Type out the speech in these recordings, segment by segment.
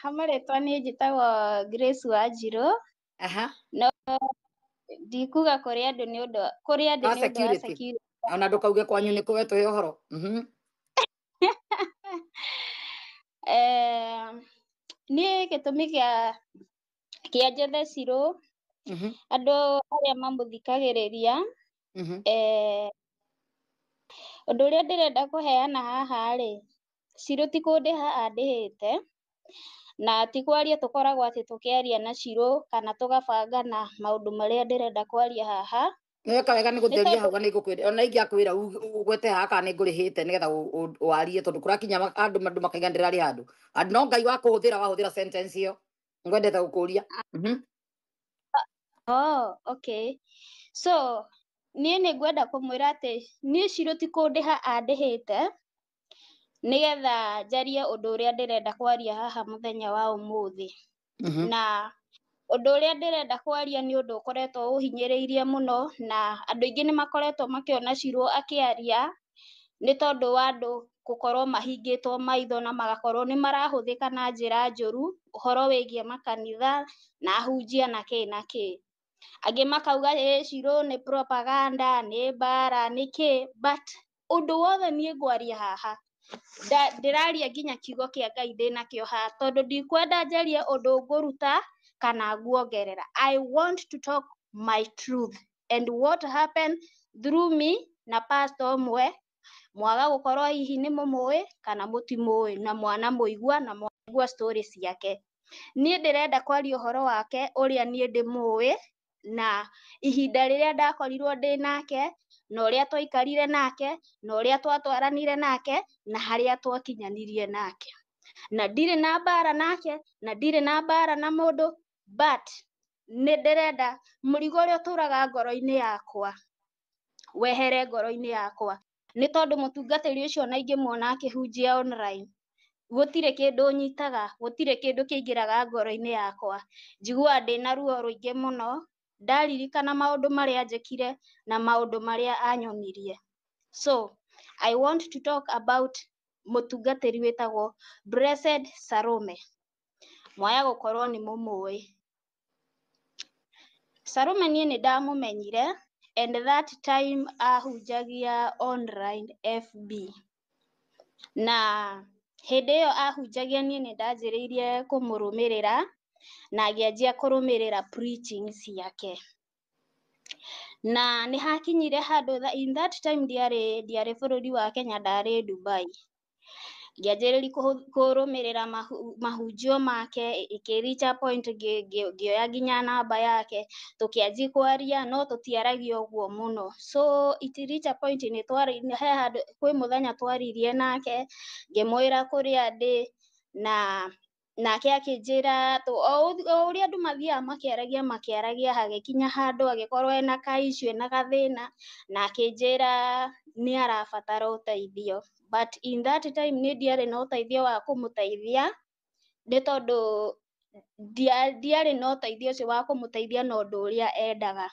Ha marĩtwa niĩ njĩtagwo Grace Wanjirũ. Aha. No ndikuga kũrĩa andũ nĩ ũndũ kũrĩa andũ Wa nĩ ũndũ wa security. security. Ona ndũkauge kwanyu nĩ kũwe tũhe ũhoro. Niĩ gĩtũmi kĩa njethe Shiro, andũ arĩa mamũthikagĩrĩria, ũndũ ũrĩa ndĩrenda kũheana haha rĩ, Shiro ti kũndĩha andĩhĩte, na ti kwaria tũkoragwo atĩ tũkĩaria na Shiro kana tũgabangana maũndũ marĩa ndĩrenda kwaria haha. Nĩweka wega nĩ Nĩ gũtheria tondũ hau nĩ ngũkwĩra ona ingĩakwĩra ũgwete haha kana nĩ ngũrĩhĩte nĩgetha warie tondũ kũrakinya andũ makaiga ndĩrarĩ handũ. Andũ no Ngai wa kũhũthĩra wahũthĩra sentence ĩyo ngwendete gũkũria. Oh, okay. So, niĩ nĩ ngwenda kũmwĩra atĩ niĩ Shiro ti kũndĩha andĩhĩte nĩgetha njarie ũndũ ũrĩa ndĩrenda kwaria haha mũthenya wa ũmũthĩ. Na ũndũ ũrĩa ndĩrenda kwaria nĩ ũndũ ũkoretwo ũhinyĩrĩirie mũno, na andũ aingĩ nĩ makoretwo makĩona Shiro akĩaria nĩ tondũ wa andũ gũkorwo mahingĩtwo maitho na magakorwo nĩ marahũthĩka na njĩra njũru ũhoro wĩgiĩ makanitha na ahunjia na kĩ na kĩ. Angĩ makauga ĩ Shiro nĩ propaganda, nĩ mbara, nĩ kĩ, but ũndũ wothe niĩ ngwaria haha ndĩraria nginya kiugo kĩa Ngai ndĩnakĩo haha tondũ ndikwenda njarie ũndũ ngũruta kana nguongerera. I want to talk my truth and what happened through me na pastor ũmwe mwaga gũkorwo hihi nĩ mũmũĩ kana mũtimũĩ na mwana mũigua na mwaigua story ciake. Niĩ ndĩrenda kwaria ũhoro wake ũrĩa niĩ ndĩmũĩ na ihinda rĩrĩa ndakorirwo ndĩ nake na ũrĩa twaikarire nake na ũrĩa twatwaranire nake na harĩa twakinyanirie nake. Na ndirĩ na mbara nake na ndirĩ na mbara na mũndũ, but nĩ ndĩrenda mũrigo ũrĩa ũtũraga ngoro-inĩ yakwa wehere ngoro-inĩ yakwa nĩ tondũ mũtungatĩri ũcio ona ingĩmuona akĩhunjia online gũtirĩ kĩndũ nyitaga, gũtirĩ kĩndũ kĩingĩraga ngoro-inĩ yakwa. Njiguaga ndĩna ruo rũingĩ mũno ndaririkana maũndũ marĩa anjĩkire na maũndũ marĩa anyonirie. So I want to talk about mũtungatĩri wĩtagwo Blessed Salome. Mwaya gũkorwo nĩ mũmũĩ. Salome niĩ nĩ ndamũmenyire and that time ahunjagia online FB. Na hĩndĩ ĩyo ahunjagia niĩ nĩ ndanjĩrĩirie kũmũrũmĩrĩra na ngĩanjia kũrũmĩrĩra preaching ciake. Na nĩ hakinyire handũ in that time ndiarĩ bũrũri wa Kenya, ndarĩ Dubai. Ngĩanjĩrĩria kũrũmĩrĩra mahunjio make, ĩkĩ reach a point ngĩoya nginya namba yake tũkĩanjia kwaria no tũtiaragia ũguo mũno. So it reach a point nĩ twari he handũ kwĩ mũthenya twaririe nake ngĩmwĩra kũrĩa ndĩ na nake akĩnjĩra o ũrĩa andũ mathiaga makĩaragia makĩaragia hagĩkinya handũ agĩkorwo ena ka issue ena gathĩna na akĩnjĩra nĩ arabatara ũteithio, but in that time niĩ ndiarĩ na ũteithio wa kũmũteithia nĩ tondũ ndiarĩ na ũteithio ũcio wa kũmũteithia na ũndũ ũrĩa endaga.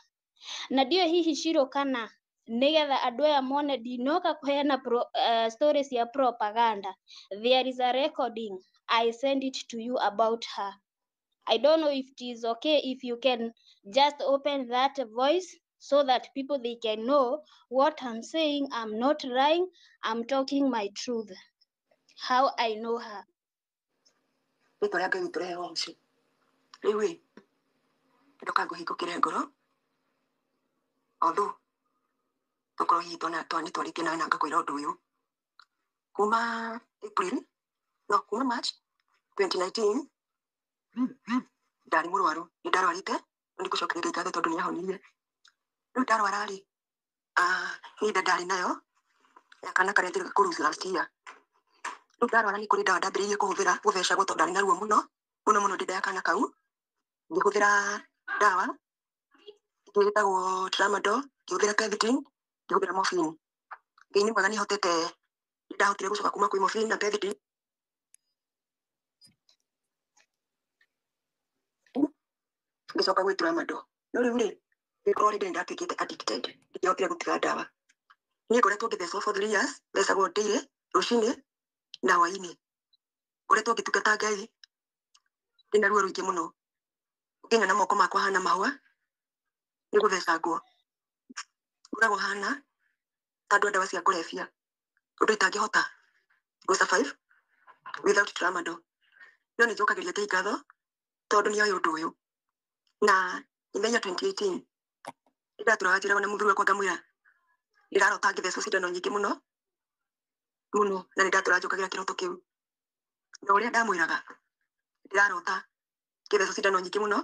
Na ndiũĩ hihi Shiro kana nĩgetha andũ aya mone ndinoka kũheana story cia propaganda. There is a recording I send it to you about her. I don't know if it is okay if you can just open that voice so that people they can know what I'm saying. I'm not lying. I'm talking my truth. How I know her. Rĩtwa rĩa Ngai witũ rĩheo ũcio. Rĩu ĩ ndoka ngũhingũkĩre ngoro although tokorwo hihi twana nĩ twarĩtie nawe na ngakwĩra ũndũ ũyũ kuma April no kuma March 2019 ndarĩ mũrwaru nĩ ndarwarĩte no nĩ ngũcokeria Ngai ngatho tondũ nĩ ahonirie. Rĩu ndarwara rĩ, nĩ nda ndarĩ nayo ya kana karĩa njĩrĩga kũ last year. Rĩu ndarwara nĩ kũrĩ ndawa ndambĩrĩirie kũhũthĩra gũthecagwo tondũ ndarĩ na ruo mũno mũno mũno ndĩ nda ya kana kau. Ngĩhũthĩra ndawa ĩngĩ ĩtagwo tramadol, ngĩhũthĩra pethidine, ngĩhũthĩra morphine. Ngai nĩ mwega nĩ hotete nĩ ndahotire gũcoka kuma kwĩ morphine na pethidine ngĩcoka gwĩ tramadol. No rĩu rĩ ngĩkorwo rĩndĩ nĩ ndatuĩkĩte addicted, ndingĩahotire gũtiga ndawa. Niĩ ngoretwo ngĩthecwo for 3 years, thecagwo daily rũcinĩ na hwainĩ. Ngoretwo ngĩtungata Ngai Ndĩna ruo rũingĩ mũno. Ũngĩnyona moko makwa hana mahũa nĩ gũthecangwo. Ngoragwo hana ta andũ a ndawa cia kũrebia. Ũndũ itangĩhota gũ survive without tramadol. No nĩ njokagĩria Ngai ngatho tondũ nĩ oĩ ũndũ ũyũ. Na in the year 2018 nĩndatũraga njĩragwo na mũthuri wakwa ngamwĩra ndĩrarota ngĩthecwo cindano nyingĩ mũno mũno na nĩndatũraga njũkagĩra kĩroto kĩu. Na ũrĩa ndamwĩraga ndĩrarota ngĩthecwo cindano nyingĩ mũno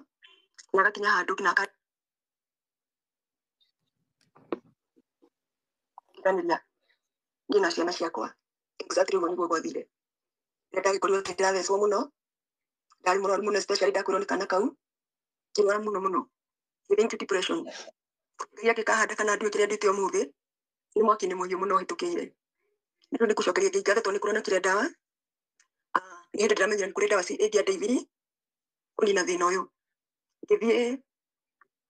na agakinya handũ nginya akandiganĩria niĩ na ciana ciakwa. Exactly ũguo nĩguo gwathire. Rĩrĩa ndagĩkorirwo atĩ ndĩrathecwo mũno, ndarĩ mũrwaru mũno especially ndakwĩrwo nĩ kana kau, ngĩrwara mũno mũno. Ngĩthiĩ into depression. Ngai angĩkahanda kana ndue kĩrĩa nduĩte ũmũthĩ, nĩ mwaki-inĩ mũhiũ mũno ũhĩtũkĩire. Nĩ ũndũ nĩ gũcokeria Ngai ngatho tondũ nĩ kũronekire ndawa. Nĩ hĩndĩ ndĩramenyire nĩ kũrĩ ndawa ĩngĩandeithirie kũnina thĩna ũyũ. Ngĩthiĩ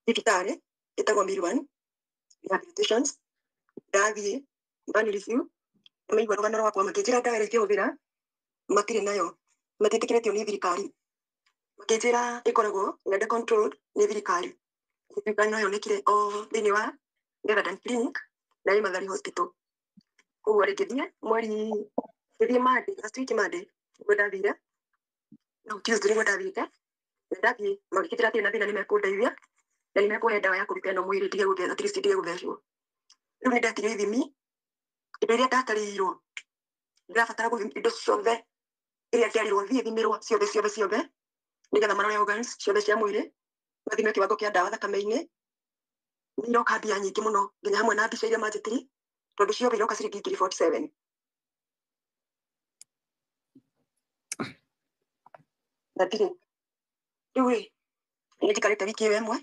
thibitarĩ ĩtagwo Milwan Rehabilitations, ndathiĩ mani review, nĩmaigua rũgano rwakwa makĩnjĩra ndawa ĩrĩa ingĩhũthĩra matirĩ nayo, matiĩtĩkĩrĩtio nĩ thirikari. Makĩnjĩra ĩkoragwo ĩ under control nĩ thirikari. Ĩgĩtuĩka no yonekire o thĩinĩ wa Netherlands Clinic na ĩ Mathari Hospital. Koguo rĩ ngĩthiĩ mweri ngĩthiĩ Monday, last week Monday nĩguo ndathire, no Tuesday nĩguo ndathiĩte, na ndathiĩ magĩkĩnjĩra hatirĩ na thĩna nĩmekũndeithia na nĩmekũhe ndawa ya kũruta ĩno mwĩrĩ ndige gũthecwo, at least ndige gũthecwo. Rĩu nĩndetirio ithimi, indo iria ndatarĩirwo ndĩrabatara gũthima indo ciothe iria nderirwo thiĩ thimĩrwo ciothe ciothe ciothe nĩgetha marore organs ciothe cia mwĩrĩ, mathime kĩwango kĩa ndawa thakame-inĩ. Nĩ iroka mbia nyingĩ mũno nginya hamwe na mbica iria manjĩtirie tondũ ciothe iroka ciringi ngiri 47. Na ndirĩ. Rĩu rĩ, nĩ njikarĩte wiki ĩyo ĩmwe,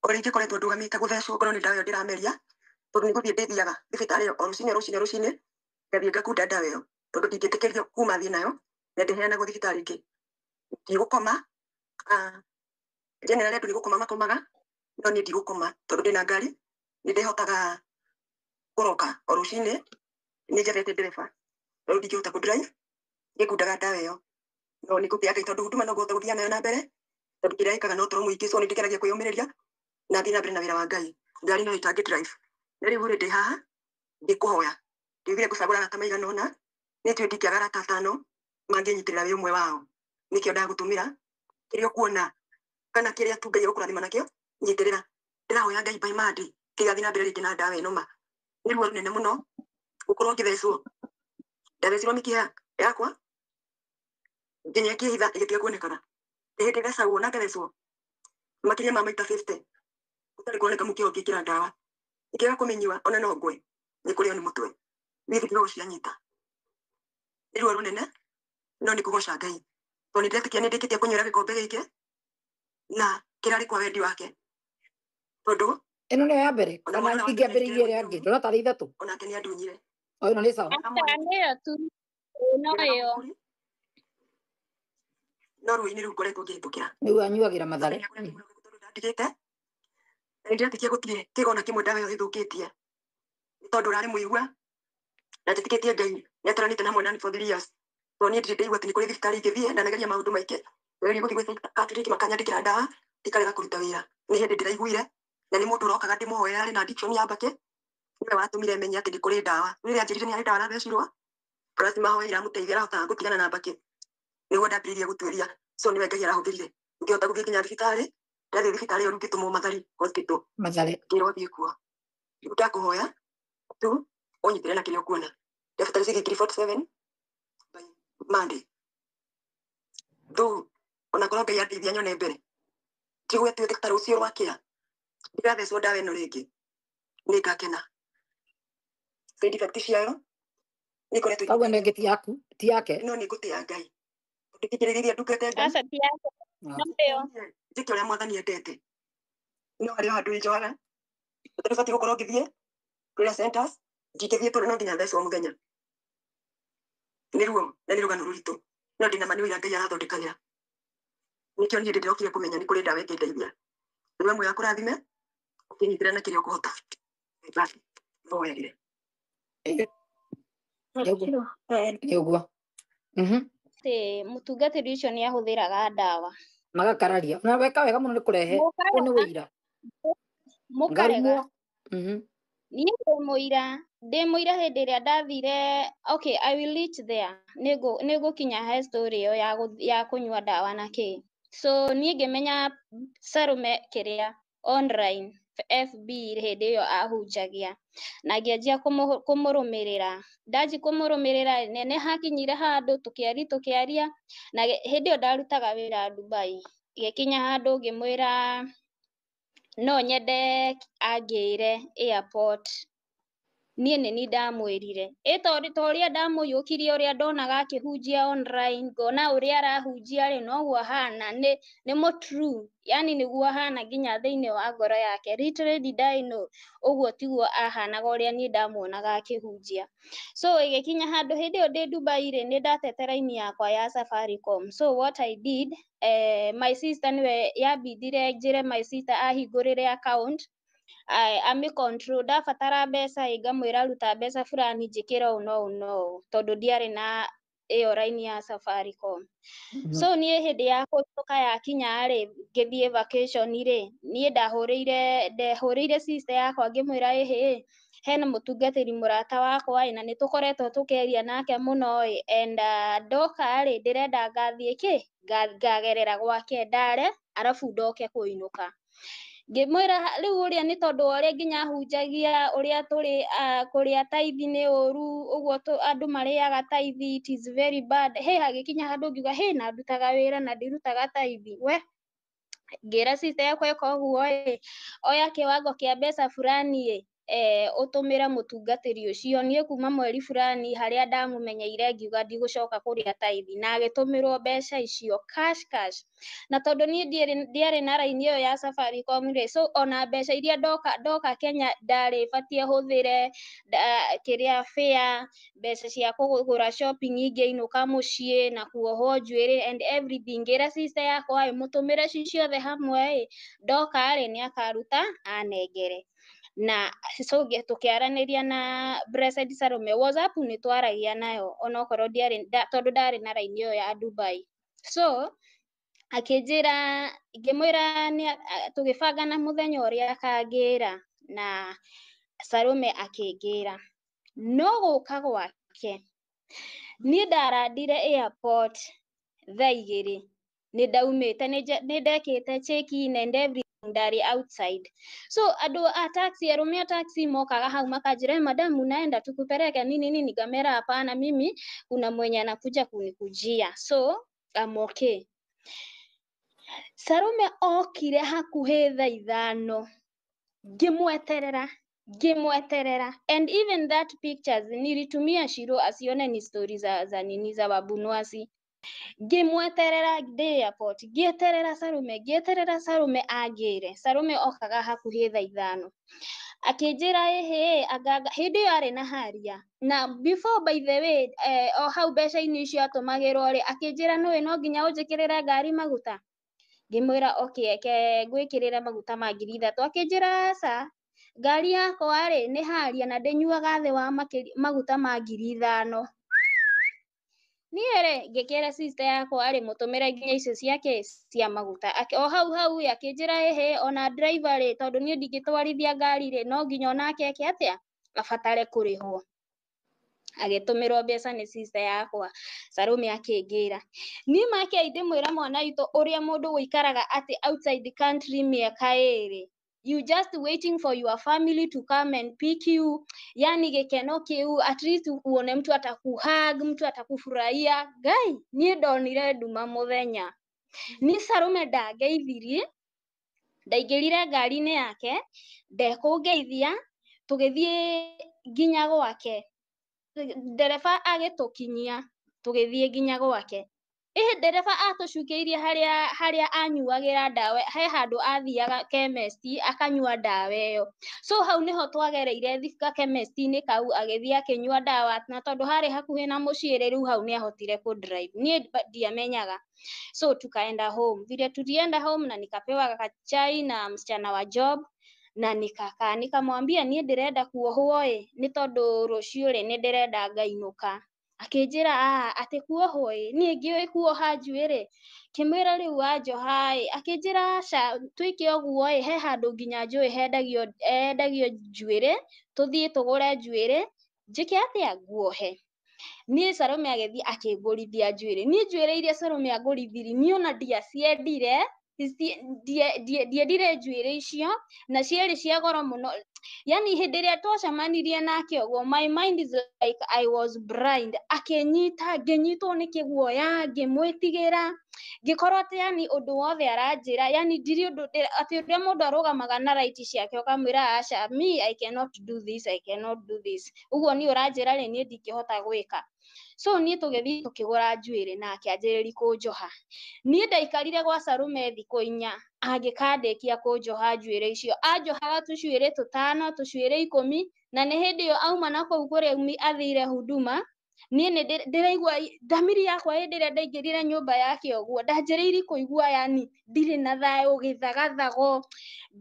o rĩngĩ ngoretwo ndũgamĩte gũthecwo ngorwo nĩ ndawa ĩyo ndĩrameria, tondũ nĩ gũthiĩ ndĩthiaga thibitarĩ ĩyo o rũcinĩ o rũcinĩ o rũcinĩ, ngathiĩ ngakunda ndawa ĩyo, tondũ ndingĩtĩkĩrio kuma thiĩ nayo, na ndĩheanagwo thibitarĩ ĩngĩ. Ndigũkoma, generally andũ nĩ gũkoma makomaga, no niĩ ndigũkoma tondũ ndĩna ngari, nĩ ndĩhotaga kũroka o rũcinĩ, nĩ njethete ndereba, rĩu ndingĩhota kũ drive, nĩngundaga ndawa ĩyo. No nĩ ngũtĩa Ngai tondũ huduma no ngũhota gũthiĩ nayo na mbere, tondũ kĩrĩa ĩkaga no toro mũingĩ, so nĩ ndĩgeragia kwĩyũmĩrĩria na thiĩ na mbere na wĩra wa Ngai. Ngari no ĩtangĩ drive. Na rĩu rĩ ndĩ haha ngĩkũhoya, ndiugire ngũcagũra arata maigana ũna, nĩ njũĩ ndingĩaga arata atano mangĩnyitĩrĩra wĩ ũmwe wao. Nĩkĩo ndagũtũmĩra, kĩrĩa ũkuona kana kĩrĩa tu Ngai egũkũrathima nakĩo, nyitĩrĩra. Ndĩrahoya Ngai by Monday ndigathiĩ na mbere rĩngĩ na ndawa ĩno ma. Nĩ ruo rũnene mũno gũkorwo ngĩthecwo. Ndathecirwo mĩkiha yakwa nginya ĩkĩhitha ĩgĩtiga kuonekana. Nĩ hĩndĩ thecagwo na ngathecwo makĩria ma maita 50 gũtarĩ kuoneka mũkiha ũngĩkĩra ndawa. Ingĩaga kũmĩnyua ona no ngwe nĩ kũrĩo nĩ mũtwe. Niĩ thibitarĩ cianyita. Nĩ ruo rũnene no nĩ kũgoca Ngai. Tondũ nĩ ndĩretĩkia nĩ ndĩkĩtie kũnyuĩra gĩkombe gĩkĩ na kĩrarĩ kwa wendi wake. Tondũ Ĩno nĩyo ya mbere ona kana mwana wake ingĩambĩrĩirie ĩrĩa ĩngĩ ndona tarĩ ithatũ. Onake nĩ andunyire. O ĩno nĩ sawa. Aca nĩyo tu no ĩyo. No ruo-inĩ rũu ngoretwo ngĩhĩtũkĩra. Nĩguo anyuagĩra Mathare. Tondũ ndandigĩte na nĩ ndĩretĩkia gũtirĩ kĩga ona kĩmwe ndawa ĩyo ĩthũkĩtie. Nĩ tondũ ũrarĩ mũigua na njĩtĩkĩtie Ngai nĩ atũranĩte na hamwe nani for 3 years. Tondũ niĩ ndirĩ ndaigua atĩ nĩ kũrĩ thibitarĩ ingĩthiĩ ndanageria maũndũ maingĩ. Ngeria gũthiĩ gwĩ psychiatric makanyandĩkĩra ndawa ikarega kũruta wĩra. Nĩ hĩndĩ ndĩraiguire na nĩ mũndũ ũrokaga ndĩmũhoera arĩ na addiction ya mbakĩ, nĩwe watũmire menye atĩ nĩ kũrĩ ndawa. Rĩrĩa anjĩrire nĩ harĩ ndawa arathecirwo, plus mahoya iramũteithia arahotaga gũtigana na mbakĩ, nĩguo ndambĩrĩirie gũtuĩria. So nĩwe Ngai arahũthĩrire. Ngĩhota gũthiĩ nginya thibitarĩ, ndathiĩ thibitarĩ ĩyo rĩu ngĩtũmwo Mathari Hospital. Mathare. Ngĩrwo thiĩ kuo. Rĩu ndakũhoya tu ũnyitĩre na kĩrĩa ũkuona. Ndabatara ciringi ngiri 47 by Monday. Though onakorwo Ngai andeithia nyone mbere, njigue tuĩke ta rũciũ rwakĩa, ndirathecwo ndawa ĩno rĩngĩ, nĩ ngakena. Side effect ciayo nĩ ikoretwo Koguo ĩno ĩngĩ ti yaku, ti yake. No nĩ ngũtĩa Ngai. Ndingĩrĩrĩria ndungate Ngai. Aca ti yake. No ĩyo. Njĩke ũrĩa mwathani endete. No harĩ o handũ injohaga. Tondũ batiĩ gũkorwo ngĩthiĩ prayer centers, ndingĩthiĩ tondũ no nginya thecwo mũthenya. Nĩ ruo na nĩ rũgano rũritũ. No ndĩna ma nĩ wĩra Ngai arathondekagĩra. Nĩkĩo niĩ ndĩrokire kũmenya nĩ kũrĩ ndawa ĩngĩndeithia. Nĩ we akũrathime, ũkĩnyitĩrĩra na kĩrĩa ũkũhota. Hoyagĩre. Nĩ ũguo. Nĩ ũguo. Atĩ mũtungatĩri ũcio nĩ ahũthĩraga ndawa. Magakararia na weka wega mũno nĩ kũrehe ũyũ nĩ Mũkarega, wĩira mũkarega. ngarumwo. Niĩ ndĩ mũira hĩndĩ ĩrĩa ndathire. Okay, I will reach there. Nĩngũkinya he story ĩyo ya kũnyua ndawa na kĩ. So niĩ ngĩmenya Salome kĩrĩa online FB hĩndĩ ĩyo ahunjagia, na ngĩanjia kũmũrũmĩrĩra. Ndanji kũmũrũmĩrĩra nene, hakinyire handũ tũkĩaria na hĩndĩ ĩyo ndarutaga wĩra Dubai. Gĩkinya handũ ngĩmwĩra no nyende angĩre airport. Niĩ nĩ ni ndamwĩrire ĩ ta ũrĩa ndamũiyũkirie, ũrĩa ndonaga akĩhunjia online, ngona ũrĩa arahunjia rĩ, noguo ahana, nĩ mũ true, yani nĩguo ahana nginya thĩinĩ wa ngoro yake. Literally did I know ũguo tiguo ahanaga ũrĩa niĩ ndamuonaga akĩhunjia. So ĩgĩkinya handũ hĩndĩ ĩyo ndĩ Dubai rĩ, nĩ ndatete raini yakwa ya Safaricom. So what I did, my sister nĩwe yambindire njĩre my sister ahingũrĩre account, amĩ control. Ndabatara mbeca ĩ, ngamwĩra ruta mbeca fulani njĩkĩre ũũ no ũũ no ũũ, tondũ ndiarĩ na ĩyo raini ya Safaricom. So niĩ hĩndĩ ya kũhĩtũka yakinya rĩ, ngĩthiĩ vacation rĩ, niĩ ndahũrĩire sister yakwa ngĩmwĩra, ĩhĩ, hena mũtungatĩri mũrata wakwa ĩ, na nĩ tũkoretwo tũkĩaria nake mũno ĩ, and ndoka rĩ, ndĩrenda ngathiĩ kĩ ngagerera gwake ndare, arabu ndoke kũinũka. Ngĩmwĩra rĩu ũrĩa nĩ tondũ wa ũrĩa nginya ahunjagia ũrĩa tũrĩ kũrĩa taithi nĩ ũru ũguo andũ marĩaga taithi, it is very bad. He hagĩkinya handũ ngiuga hĩ, na ndutaga wĩra na ndirutaga taithi we. Ngĩra sister yakwa ĩka ũguo ĩ, oya kĩwango kĩa mbeca fulani ĩ, ũtũmĩre mũtungatĩri ũcio. Niĩ kuma mweri fulani harĩa ndamũmenyeire ngiuga ndigũcoka kũrĩa taithi, na agĩtũmĩrwo mbeca icio cash cash. Na tondũ niĩ ndiarĩ na raini ĩyo ya Safaricom rĩ, so ona mbeca iria ndoka Kenya ndarĩ batiĩ hũthĩre kĩrĩa fare, mbeca cia kũgũra shopping ingĩinũka mũciĩ na kuohwo njuĩrĩ and everything, ngĩra sister yakwa ĩ, mũtũmĩre ci ciothe hamwe ĩ, ndoka rĩ, nĩ akaruta anengere. Na so tũkĩaranĩria na Blessed Salome WhatsApp, nĩ twaragia nayo onokorwo ndiarĩ tondũ ndarĩ na raini ĩyo ya Dubai. So akĩnjĩra, ngĩmwĩra tũgĩbanga na mũthenya ũrĩa akangĩra, na Salome akĩngĩra. No gũka gwake, niĩ ndarandire airport thaa 2. Nĩ ndaumĩte, nĩ ndekĩte check in and everything, ndarĩ outside. So andũ a taxi, arũme a taxi mokaga hau makanjĩra, "Eh, madam, unaenda tukupeleke nini nini?" Ngamera, "Hapana, mimi kuna mwenye anakuja kunikujia, so I'm okay." Salome okire hakuhĩ thaa 5. Ngĩmweterera, ngĩmweterera, and even that pictures nilitumia Shiro asione ni story za nini, za Wabunwasi. Ngĩmweterera ndĩ airport, ngĩeterera Salome, ngĩeterera Salome angĩre. Salome okaga hakuhĩ thaa 5, akĩnjĩra ĩhĩ anganga hĩndĩ ĩyo arĩ na haria na before, by the way, o hau mbeca-inĩ icio atũmagĩrwo rĩ, akĩnjĩra, "Nũĩ no nginya ũnjĩkĩrĩre ngari maguta." Ngĩmwĩra, "Okay, eke ngwĩkĩrĩre maguta ma 3000." Akĩnjĩra, "Aca, ngari yakwa rĩ, nĩ haria na ndĩnyuaga thĩ wa maguta ma 5000." Niĩ rĩ, ngĩkĩra sister yakwa rĩ, mũtũmĩre nginya icio ciake cia maguta. O hau hau ĩ, akĩnjĩra, "Ĩhĩ, ona driver rĩ, tondũ niĩ ndingĩtwarithia ngari rĩ, no nginya onake eke atĩa, abatare kũrĩhwo." Agĩtũmĩrwo mbeca nĩ sister yakwa. Salome akĩngĩra. Niĩ make ndĩmwĩra mwana witũ ũrĩa mũndũ gũikaraga atĩ outside the country mĩaka 2, you just waiting for your family to come and pick you, yani gĩkeno kĩu, at least uone mtu atakuhug, mtu atakufurahia. Ngai, niĩ ndonire nduma mũthenya. Niĩ Salome ndangeithirie, ndaingĩrire ngari-inĩ yake ndekũngeithia, tũgĩthiĩ nginya gwake. Ndereba agĩtũkinyia, tũgĩthiĩ nginya gwake. Ĩhĩ, ndereba atũcukĩirie harĩa anyuagĩra ndawa. He handũ athiaga chemist akanyua ndawa ĩyo. So hau nĩho twagereire thika chemist-inĩ kau, agĩthiĩ akĩnyua ndawa, na tondũ harĩ hakuhĩ na mũciĩ rĩ, rĩu hau nĩ ahotire kũ drive. Niĩ ndiamenyaga. So tukaenda home. Vile tulienda home na nikapewa kachai na msichana wa job na nikakaa, nikamwambia, "Niĩ ndĩrenda kuohwo ĩ, nĩ tondũ rũciũ rĩ, nĩ ndĩrenda ngainũka." Akĩnjĩra atĩ kuohwo ĩ, niĩ ngĩũĩ kuoha njuĩrĩ. Ngĩmwĩra rĩu wanjoha ĩ, akĩnjĩra aca twĩke ũguo ĩ, he handũ nginya njũĩ hendagio njuĩrĩ, tũthiĩ tũgũre njuĩrĩ, njĩke atĩa, nguohe. Niĩ Salome agĩthiĩ akĩngũrithia njuĩrĩ. Niĩ njuĩrĩ iria Salome angũrithirie niĩ ona ndiaciendire, ndiendire njuĩrĩ icio na ciarĩ cia goro mũno. Yani hĩndĩ ĩrĩa twacemanirie nake ũguo, my mind is like I was blind. Akĩnyita, ngĩnyitwo nĩ kĩguoya, ngĩmwĩtigĩra, ngĩkorwo atĩ yani ũndũ wothe aranjĩra, yani ndirĩ ũndũ atĩ ũrĩa mũndũ arũgamaga na right ciake ũkamwĩra aca, me I cannot do this, I cannot do this. Ũguo niĩ ũranjĩra rĩ, niĩ ndingĩhota gwĩka. So niĩ tũgĩthiĩ tũkĩgũra njuĩrĩ nake anjĩrĩria kũnjoha. Niĩ ndaikarire gwa Salome thikũ 4 angĩkandĩkia kũnjoha njuĩrĩ icio. Anjohaga tũcuĩrĩ 5, tũcuĩrĩ 10, na nĩ hĩndĩ ĩyo auma na kũu kũrĩa athire huduma. Niĩ nĩ ndĩraigua thamiri yakwa hĩndĩ ĩrĩa ndaingĩrire nyũmba yake ũguo, ndanjĩrĩirie kũigua yani ndirĩ na thayũ, gĩthagathago,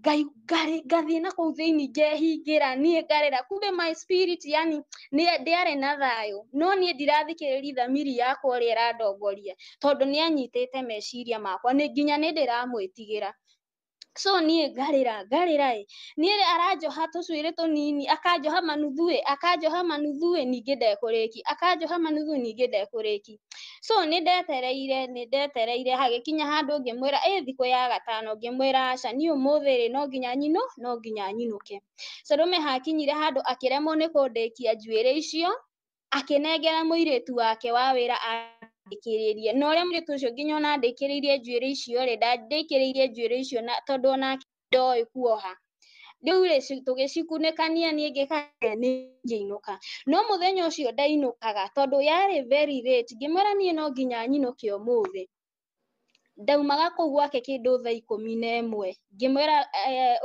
ngathiĩ na kũu thĩinĩ ngehingĩra, niĩ ngarĩra. Kumbe my spirit yani ndĩarĩ na thayũ, no niĩ ndirathikĩrĩria thamiri yakwa ũrĩa ĩrandongoria, tondũ nĩ anyitĩte meciria makwa, nĩ nginya nĩ ndĩramwĩtigĩra. So niĩ ngarĩra ĩ, niĩ aranjoha tũcuĩrĩ tũnini, akanjoha manuthu ĩ, akanjoha manuthu ĩ, ningĩ ndekũrĩki, akanjoha manuthu ningĩ ndekũrĩki. So nĩ ndetereire hagĩkinya handũ ngĩmwĩra ĩ thikũ ya 5, ngĩmwĩra aca niĩ ũmũthĩ rĩ no nginya nyino, no nginya nyinũke. Salome hakinyire handũ akĩremwo nĩ kũndĩkia njuĩrĩ icio, akĩnengera mũirĩtu wake wa wĩra andĩkĩrĩrie. Na ũrĩa mũirĩtu ũcio nginya ona andĩkĩrĩirie njuĩrĩ icio rĩ, ndandĩkĩrĩirie njuĩrĩ icio na tondũ onake ndoĩ kuoha. Rĩu rĩ tũgĩcikunĩkania niĩ ngĩka nĩ ngĩinũka. No mũthenya ũcio ndainũkaga tondũ yarĩ very late, ngĩmwĩra niĩ no nginya nyinũke ũmũthĩ. Ndaumaga kũu gwake kĩndũ thaa 11, ngĩmwĩra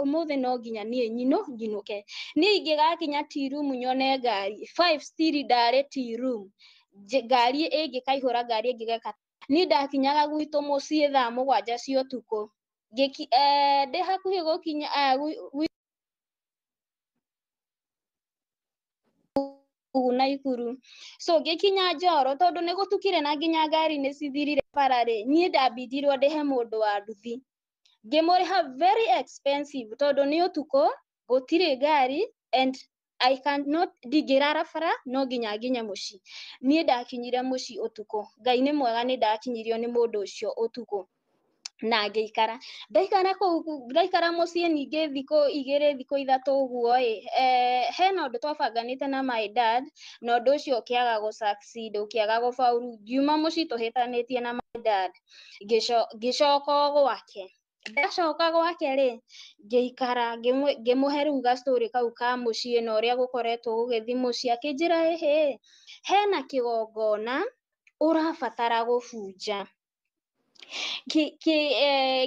ũmũthĩ no nginya niĩ nyinũke. Niĩ ingĩgakinya tea room nyone ngari 5 still ndarĩ tea room, ngari ĩngĩkaihũra ngari ĩngĩgeka. Niĩ ndakinyaga gwitũ mũciĩ thaa 7 cia ũtukũ. Ndĩ hakuhĩ gũkinya Naikuru. So ngĩkinya Njoro tondũ nĩ gũtukire na nginya ngari nĩ cithirire bara rĩ, niĩ ndambindirwo ndĩhe mũndũ wa nduthi. Ngĩmũrĩha very expensive tondũ nĩ ũtukũ, gũtirĩ ngari and I cannot, ndingĩrara bara no nginya nginye mũciĩ. Niĩ ndakinyire mũciĩ ũtukũ. Ngai nĩ mwega nĩ ndakinyirio nĩ mũndũ ũcio ũtukũ. Na ngĩikara. Ndaikara kũu, ndaikara mũciĩ ningĩ thikũ 2 thikũ 3 ũguo ĩ, hena ũndũ twabanganĩte na my dad, na ũndũ ũcio ũkĩaga gũ succeed, ũkĩaga gũbauru. Ngiuma mũciĩ tũhĩtanĩtie na my dad, ngĩcoka o gwake. Ndacoka gwake rĩ, ngĩikara ngĩmũhe rĩu ga story kau ka mũciĩ na ũrĩa gũkoretwo gũgĩthiĩ mũciĩ. Akĩnjĩra ĩhĩ, hena kĩgongona ũrabatara gũbunja.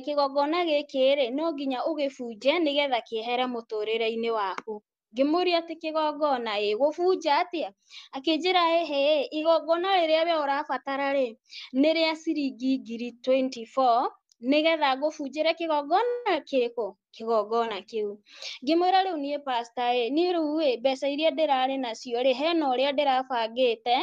Kĩgongona gĩkĩ rĩ, no nginya ũgĩbunje nĩgetha kĩehere mũtũrĩre-inĩ waku. Ngĩmũria atĩ kĩgongona ĩ, gũbunja atĩa? Akĩnjĩra ĩhĩ, igongona rĩrĩa we ũrabatara rĩ, nĩ rĩa ciringi 24,000 nĩgetha ngũbunjĩre kĩgongona kĩrĩkũ? Kĩgongona kĩu. Ngĩmwĩra rĩu niĩ pastor ĩ, niĩ rĩu ĩ, mbeca iria ndĩrarĩ nacio rĩ, hena ũrĩa ndĩrabangĩte,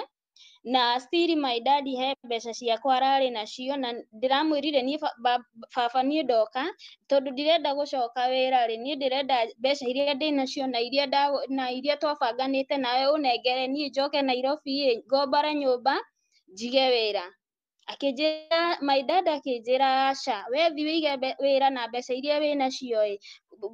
na still my daddy he mbeca ciakwa ararĩ nacio, na ndĩramwĩrire niĩ baba niĩ ndoka tondũ ndirenda gũcoka wĩra rĩ, niĩ ndĩrenda mbeca iria ndĩnacio na iria na iria twabanganĩte nawe ũnengere niĩ njoke Nairobi ĩ, ngombore nyũmba njige wĩra. Akĩnjĩra my dad akĩnjĩra aca, we thiĩ wĩige wĩra na mbeca iria wĩnacio ĩ,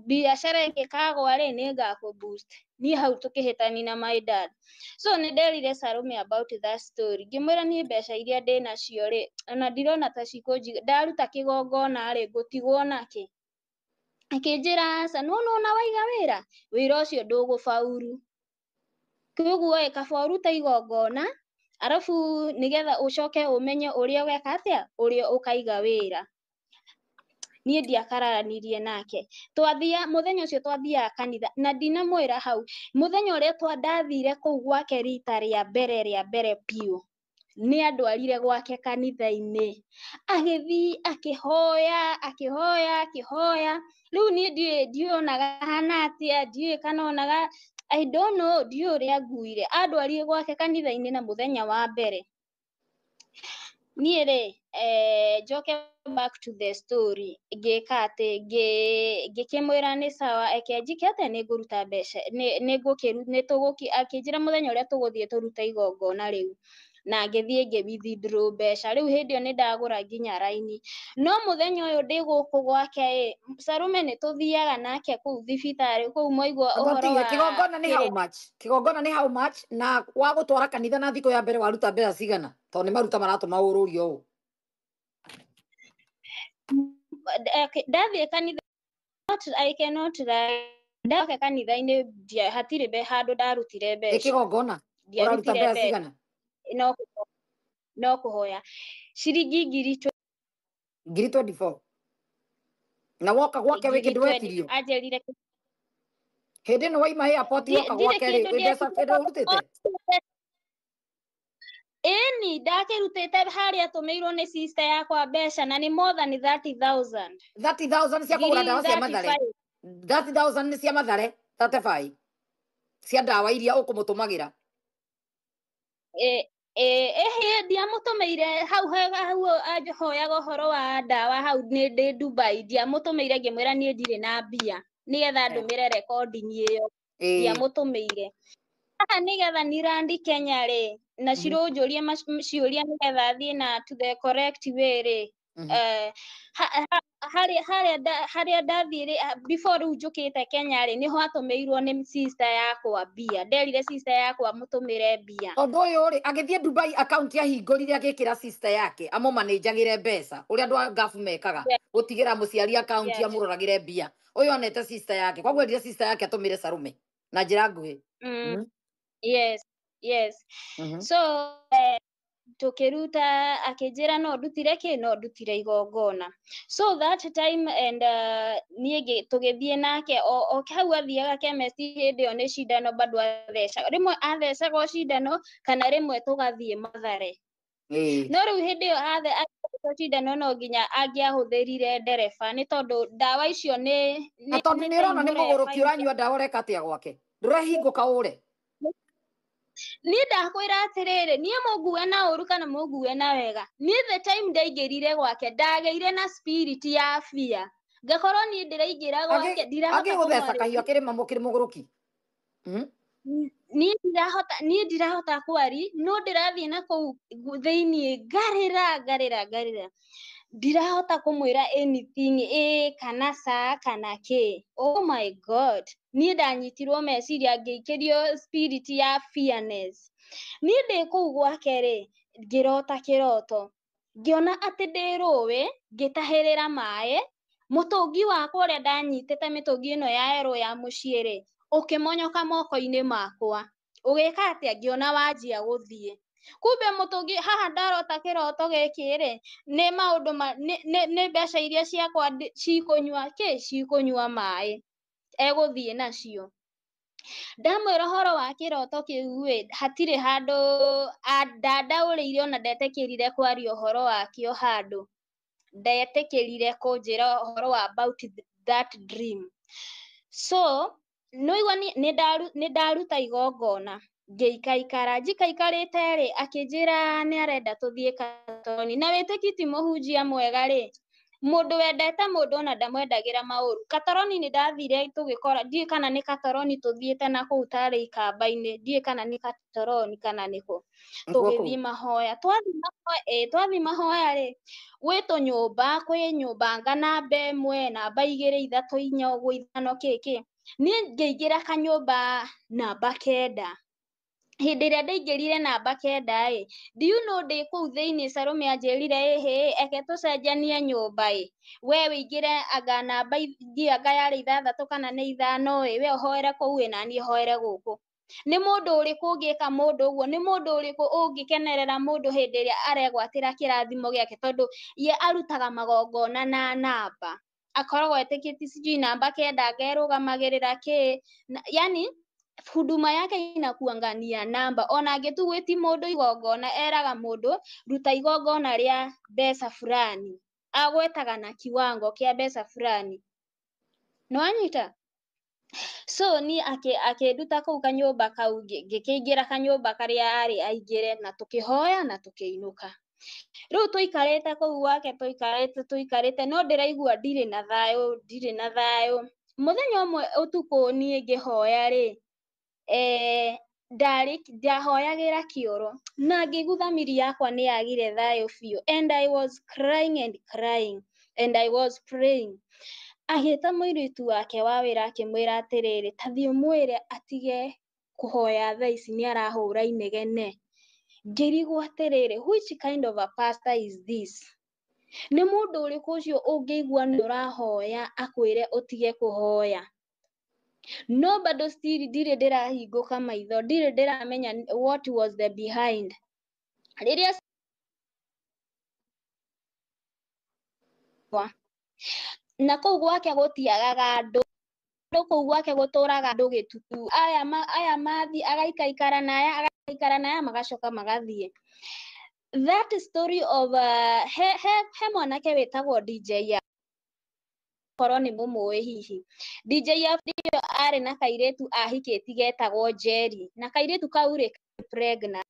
biacara ĩngĩkagwa rĩ, nĩ ngakũ boost. Niĩ hau tũkĩhĩtania na my dad. So nĩ nderire Salome about that story. Ngĩmwĩra niĩ mbeca iria ndĩnacio rĩ, ona ndirona ta cikũnjiga, ndaruta kĩgongona rĩ, ngũtigwo nakĩ? Akĩnjĩra aca, no nĩwona waiga wĩra, wĩra ũcio ndũgũbauru. Koguo ĩ, kaba ũrute igongona, arabu nĩgetha ũcoke ũmenye ũrĩa ũgeka atĩa, ũrĩa ũkaiga wĩra. Niĩ ndiakararanirie nake. Twathia mũthenya ũcio twathiaga kanitha na ndinamwĩra hau, mũthenya ũrĩa ndathire kũu gwake rita rĩa mbere biũ, Nĩ andwarire gwake kanitha-inĩ, agĩthiĩ akĩhoya akĩhoya akĩhoya. Rĩu niĩ ndiũĩ onaga hana atĩa, ndiũĩ kana onaga, I don't know, ndiũĩ ũrĩa nguire. Andwarire gwake kanitha-inĩ na mũthenya wa mbere niĩ rĩ, njoke back to the story, ngĩka atĩ ngĩkĩmwĩra nĩ sawa, eke njike atĩa, nĩ ngũruta mbeca, nĩ tũgũki, akĩnjĩra mũthenya ũrĩa tũgũthiĩ tũrute igongona rĩu, na ngĩthiĩ ngĩ withdraw mbeca. Rĩu hĩndĩ ĩyo nĩ ndagũra nginya raini. No mũthenya ũyũ ndĩ gũkũ gwake ĩ, Sarume nĩ tũthiaga nake kũu thibitarĩ kũu mwaigua ũhoro Tige wa kigongona nĩ how kĩrĩa much? Kigongona nĩ how much? Na wagũtwara kanitha na thikũ ya mbere waruta mbeca cigana? Tondũ nĩ maruta maratũma ũrũrio ũũ. Ndathiĩ kanitha, I cannot lie, ndoke kanitha-inĩ hatirĩ handũ ndarutire Ĩ mbeca. kĩgongona ũraruta Ndiarutire mbeca mbeca. cigana? No kũhoya ciringi ngiri 24,000. Na woka gwake wĩ ngiri kĩndũ 20 wetirio? Anjĩrire Hĩndĩ ĩno waima airport woka ndirĩ gwake rĩ, kĩndũ wĩ mbeca ndietirio. kĩndũ ũrutĩte? Ĩni ndakĩrutĩte harĩa tũmĩirwo nĩ sister yakwa mbeca, na nĩ more than 30,000. 30,000 cia kũgũra Ngiri ndawa cia Mathare? 35. 30,000 nĩ cia Mathare, 35 cia ndawa iria ũkũmũtũmagĩra. Ĩhĩ, ndiamũtũmĩire hau hau anjohoyaga ũhoro wa ndawa hau nĩ ndĩ Dubai, ndiamũtũmĩire, ngĩmwĩra niĩ ndirĩ na mbia nĩgetha ndũmĩre recording ĩyo. Ndiamũtũmĩire haha nĩgetha nirandi Kenya rĩ, na cirũnjũrie ciũria nĩgetha thiĩ na to the correct way rĩ. Harĩa ndathiĩ rĩ, before rĩu njũkĩte Kenya rĩ, nĩho atũmĩirwo nĩ sister yakwa mbia, nderire sister yakwa mũtũmĩre mbia. Tondũ ũyũ rĩ, agĩthiĩ Dubai, account ahingũrire agĩkĩra sister yake amũmanĩnjagĩre mbeca, ũrĩa andũ a ngabu mekaga, gũtigĩra mũciari account amũroragĩre mbia. Ũyũ onete sister yake, koguo endire sister yake atũmĩre Sarume na njĩra nguhĩ. Yes. So tukĩruta, akĩnjĩra no ndutire kĩ, no ndutire igongona. So that time and niĩ tũgĩthiĩ nake o hau athiaga chemist hĩndĩ ĩyo nĩ cindano bado athecaga, rĩmwe athecagwo cindano kana rĩmwe tũgathiĩ Mathare. No rĩu hĩndĩ ĩyo athecwo cindano no nginya angĩahũthĩrire ndereba, nĩ tondũ ndawa icio nĩ Na tondũ nĩ nĩ ũrona nĩ ta mũgũrũki imũreba. ũranyua ndawa, ũreka atĩa gwake? Ndũrehingũka ũre? Niĩ ndakwĩra atĩrĩrĩ, niĩ mũngue na ũru kana mũngue na wega, niĩ the time ndaingĩrire gwake ndagĩire na spirit ya fear, ngakorwo niĩ ndĩraingĩra gwake ndirahota Agĩgũtheca kũmwarĩria. kahiũ akĩrĩ kĩrĩ mũgũrũki. Niĩ ndirahota kwari, no ndĩrathiĩ na kũu thĩiniĩ ngarĩra ngarĩra ngarĩra, ndirahota kũmwĩra anything, ĩ kana ca kana kĩ. Oh my God, niĩ ndanyitirwo meciria ngĩikĩrio spirit ya fearness. Niĩ ndĩ kũu gwake rĩ, ngĩrota kĩroto ngĩona atĩ ndĩ rũĩ ngĩtahĩrĩra maĩ, mũtũngi wakwa ũrĩa ndanyitĩte, mĩtũngi ĩno ya erũ ya mũciĩ rĩ, ũkĩmonyoka moko-inĩ makwa, ũgĩka atĩa, ngĩona wanjia gũthiĩ. Kumbe mũtũngi haha ndarota kĩroto gĩkĩ rĩ, nĩ maũndũ ma nĩ mbeca iria ciakwa cikũnyua kĩ, cikũnyua maĩ, egũthiĩ nacio. Ndamwĩra ũhoro wa kĩroto kĩu ĩ, hatirĩ handũ ndandaũrĩire, ona ndetĩkĩrire kwaria ũhoro wakĩo handũ, ndetĩkĩrire kũnjĩra ũhoro wa about that dream. So nĩwaigua nĩ ndaruta igongona, ngĩikaikara njikaikarĩte rĩ, akĩnjĩra nĩ arenda tũthiĩ Katoni, na wĩtĩki ti mũhunjia mwega rĩ, mũndũ wendete mũndũ ona ndamwendagĩra maũru. Katoroni nĩ ndathire tũgĩkora, ndiũĩ kana nĩ Katoroni tũthiĩte na kũu tarĩ ikamba-inĩ, ndiũĩ kana nĩ Katoroni kana nĩkũ. Nĩkuo kũu. Tũgĩthiĩ mahoya, twathiĩ mahoya, twathiĩ mahoya rĩ, gwĩ tũnyũmba, kwĩ nyũmba anga namba 1, namba 2, 3, 4 ũguo, 5, kĩ kĩ. Niĩ ngĩingĩra kanyũmba namba 9. Hĩndĩ ĩrĩa ndaingĩrire namba 9 ĩ, do you know ndĩ kũu thĩiniĩ Salome anjĩrire, ĩhĩ, eke tũcenjanie nyũmba ĩ, we wĩingĩre anga namba ndiũĩ anga yarĩ 6 kana nĩ 5 ĩ, we ũhoere kũu ĩ, naniĩ hoere gũkũ. Nĩ mũndũ ũrĩkũ ũngĩka mũndũ ũguo? Nĩ mũndũ ũrĩkũ ũngĩkenerera mũndũ hĩndĩ ĩrĩa aregwatĩra kĩrathimo gĩake? Tondũ ye arutaga magongona na namba, akoragwo etĩkĩtie sijui namba 9 anga ĩrũgamagĩrĩra kĩ, yani Huduma yake inakuangania namba. Ona angĩtu gwĩti mũndũ igongona, eraga mũndũ ruta igongona rĩa mbeca fulani, agwetaga na kiwango kĩa mbeca fulani, nĩwanyita? So niĩ akĩnduta kũu kanyũmba kau, ngĩkĩingĩra kanyũmba karĩa arĩ aingĩre, na tũkĩhoya na tũkĩinũka. Rĩu tũikarĩte kũu gwake, tũikarĩte, no ndĩraigua ndirĩ na thayũ, ndirĩ na thayũ. Mũthenya ũmwe ũtukũ niĩ ngĩhoya rĩ, ndahoyagĩra kĩoro na ngĩigua thamiri yakwa nĩ yagire thayũ biũ, and I was crying and crying and I was praying. Agĩta mũirĩtu wake wa wĩra akĩmwĩra atĩrĩrĩ, ta thiĩ ũmwĩre atige kũhoya thaa ici, nĩ arahũra inegene. Ngĩrigwo atĩrĩrĩ, which kind of a pastor is this? Nĩ mũndũ ũrĩkũ ũcio ũngĩigua nĩ ũrahoya akwĩre ũtige kũhoya? No bado still ndirĩ ndĩrahingũka maitho, ndirĩ ndĩramenya what was the behind. Rĩrĩa na kũu gwake gũtiagaga andũ, kũu gwake gũtũraga andũ gĩtutu, aya mathi agaikaikara na aya, agaikara na aya, magacoka magathiĩ. That story of he mwanake wĩtagwo DJ ya korwo nĩ mũmũĩ hihi. DJ ya arĩ na kairĩtu ahikĩti getagwo Jerry, na kairĩtu kau rĩ pregnant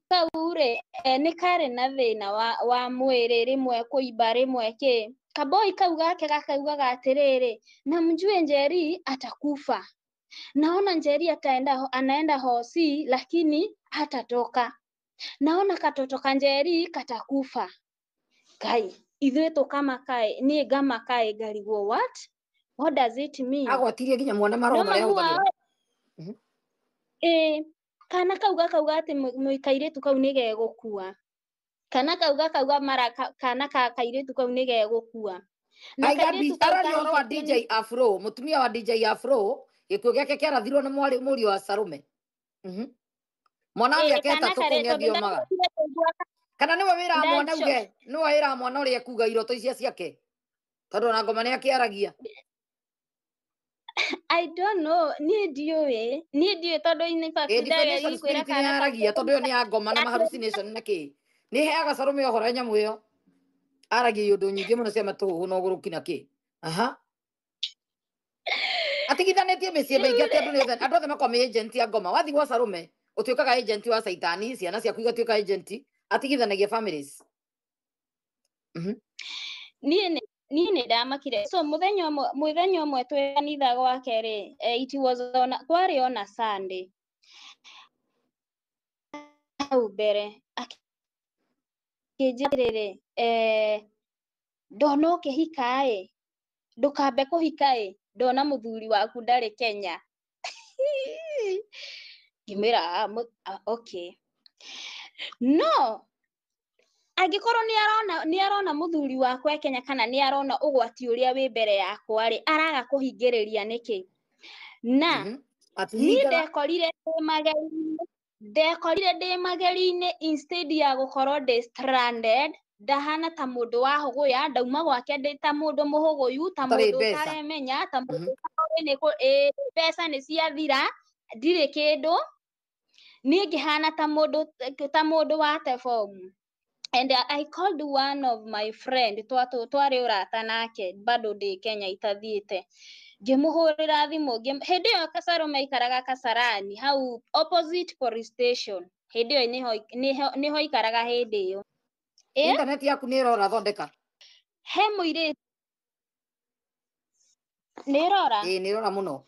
kau rĩ, nĩ karĩ na thĩna wa mwĩrĩ, rĩmwe kũimba rĩmwe kĩ. Kaboi kau gake gakaugaga atĩrĩrĩ, na mjue Njeri atakufa, naona Njeri anaenda hosi lakini hatatoka, naona katoto ka Njeri katakufa. Kai ithuĩ tũkamakaĩ, niĩ ngamakaĩ ngarigwo what does it mean? Agwatirie nginya mwana maroho No marĩa mamu ahũthagĩra. wao ĩĩ, kana kau gakauga atĩ kairĩtu kau nĩ gegũkua, kana kau gakauga mara kana ka kairĩtu kau nĩ gegũkua. Na kairĩtu kau Araria ũhoro wa kahikĩtio DJ nĩ Afro, mũtumia wa DJ Afro, gĩkuũ gĩake kĩarathirwo nĩ mwarĩ mũriũ wa Salome. Mwana wa Ĩĩ, mĩaka kana 3 kũu karĩ nĩ tondũ athiomaga. ndacokire kũigua Kana nĩwe wĩraga mwana uge, nĩwe wĩraga mwana ũrĩa ekuga iroto icio ciake, tondũ ona ngoma nĩ akĩaragia. I don't know, niĩ ndiũĩ, niĩ ndiũĩ tondũ in fact Ĩ, divination ndageririe kwĩra spirit nĩ kana kau yaragia tondũ ĩyo nĩ ya ngoma na hallucination na kĩ. Nĩ ĩheaga Salome ũhoro nyamũ ĩyo. Aragia iũndũ nyingĩ mũno cia matũhũhũ na ũgũrũki na kĩ. Aha. Atigithanĩtie mĩciĩ mĩingĩ atĩ andũ nĩ othe, andũ othe makoragwo me agent ya ngoma. Wathiĩ gwa Salome, ũtuĩkaga agent wa Caitani, ciana ciaku igatuĩka agent, atigithanagia families. Niĩ nĩ ndamakire. So mũthenya ũmwe twĩ kanitha gwake rĩ, it was on, kwarĩ on a Sunday. Hau mbere akĩnjĩra atĩrĩrĩ, ndona ũkĩhika ĩ, ndũkambe kũhika ĩ, ndona mũthuri waku ndarĩ Kenya. Ngĩmwĩra, okay. No angĩkorwo nĩ arona mũthuri wakwa e Kenya kana nĩ arona ũgwati ũrĩa wĩ mbere yakwa rĩ, araga kũhingĩrĩria nĩkĩ? Na niĩ Atihingaga. Ndekorire ndĩ mageri-inĩ instead ya gũkorwo ndĩ stranded, ndahana ta mũndũ wa hũgũya, ndauma gwake ndĩ ta mũndũ mũhũgũyu, ta Ũtarĩ mũndũ mbeca. ũtaremenya, ta mũndũ ũtarĩ nĩ kũ, mbeca nĩ ciathira, ndirĩ kĩndũ. Niĩ ngĩhana ta mũndũ wate bomu. And I called one of my friend, twarĩ ũrata nake, bado ndĩ Kenya itathiĩte. Ngĩmũhũrĩra thimũ, hĩndĩ ĩyo Salome aikaraga Kasarani, hau opposite police station. Hĩndĩ ĩyo nĩho aikaraga hĩndĩ ĩyo. Internet yaku nĩ ĩrora, thondeka. He mũirĩtu. Nĩ ĩrora? Ĩĩ, nĩ ĩrora mũno.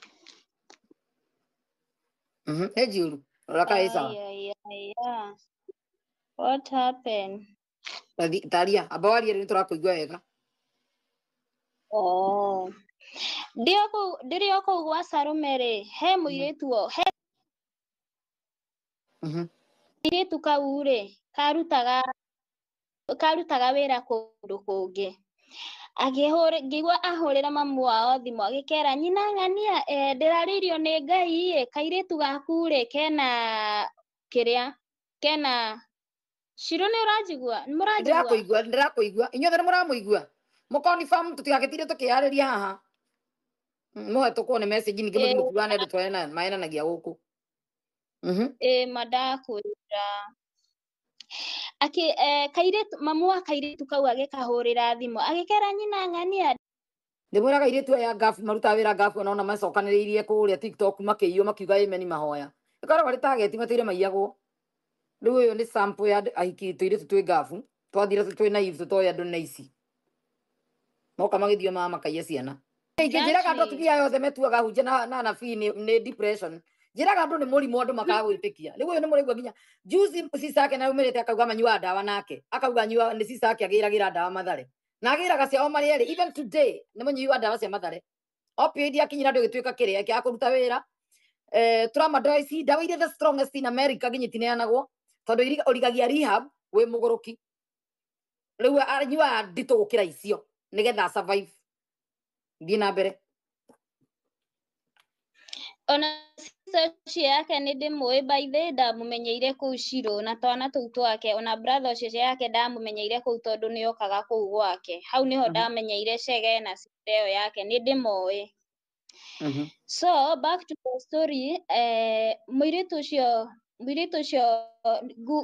Nĩ njũru. Rora kana ĩ sawa. Ai, ai, ai. What happened? Taria, amba warie rĩu nĩtũrakũigua wega. Oh. Ndĩrĩ o kũu gwa Salome rĩ, he mũirĩtu o, he kairĩtu kau rĩ, karutaga wĩra kũndũ kũngĩ. Ngĩigua ahũrĩra mamu wao thimũ agĩkera, nyina ng'ania, ndĩrarĩirio nĩ Ngai ĩ, kairĩtu gaku rĩ, kena kĩrĩa, kena Shiro, nĩ ũranjigua? Nĩ mũranjigua? Ndĩrakũigua, ndĩrakũigua. Inyuothe nĩ mũramũigua? Mũkoni fam, tũtigagĩtinde tũkĩyarĩria haha. Mũhetũkwo nĩ message ningĩ mũthiĩ Ĩĩ. mũkuane andũ maenanagia gũkũ. Ĩĩ ma ndakwĩra. Akĩ kairĩtu mamu wa kairĩtu kau agĩkahũrĩra thimũ agĩkera nyina ng'ania. Ndĩmwĩraga airĩtu aya ngabu marutaga wĩra ngabu ona macokanĩrĩirie kũrĩa TikTok makĩiywo makiuga amen mahoya. Ĩkoragwo arĩ target matũire maiyagwo. Rĩu ũyũ nĩ sample ya ahiki tũirĩtu twĩ ngabu twathire twĩ naive tũtoĩ andũ nĩ ici. Moka magĩthiĩ mama makaiya ciana. Ingĩ njĩraga andũ atumia aya othe metuaga hunjia na anabii nĩ depression. Njĩraga andũ nĩ mũrimũ andũ makaga gwĩtĩkia. Rĩu ũyũ nĩ mũraigua nginya juzi sister yake nĩaumĩrĩte akauga manyuaga ndawa nake. Akauga anyuaga nĩ sister yake agĩragĩra ndawa Mathare. Na agĩraga ciao marĩ erĩ even today nĩ mũnyui wa ndawa cia Mathare. Opioid yakinyĩra andũ ĩgĩtuĩka kĩrĩa kĩa kũruta wĩra. Tramadol ici ndawa iria the strongest in America nginya itineanagwo tondũ ũrigagia rehab wĩ mũgũrũki. Rĩu anyuaga nditũ gũkĩra icio nĩgetha survive. Thiĩ na mbere. Ona sister ũcio yake nĩ ndĩmũĩ by the way ndamũmenyeire kũu Shiro na twana tũu twake ona brother ũcio yake ndamũmenyeire kũu tondũ nĩ okaga kũu gwake. Hau nĩho ndamenyeire Chege na sister ĩyo yake nĩ ndĩmoĩ. So back to the story, mũirĩtu ũcio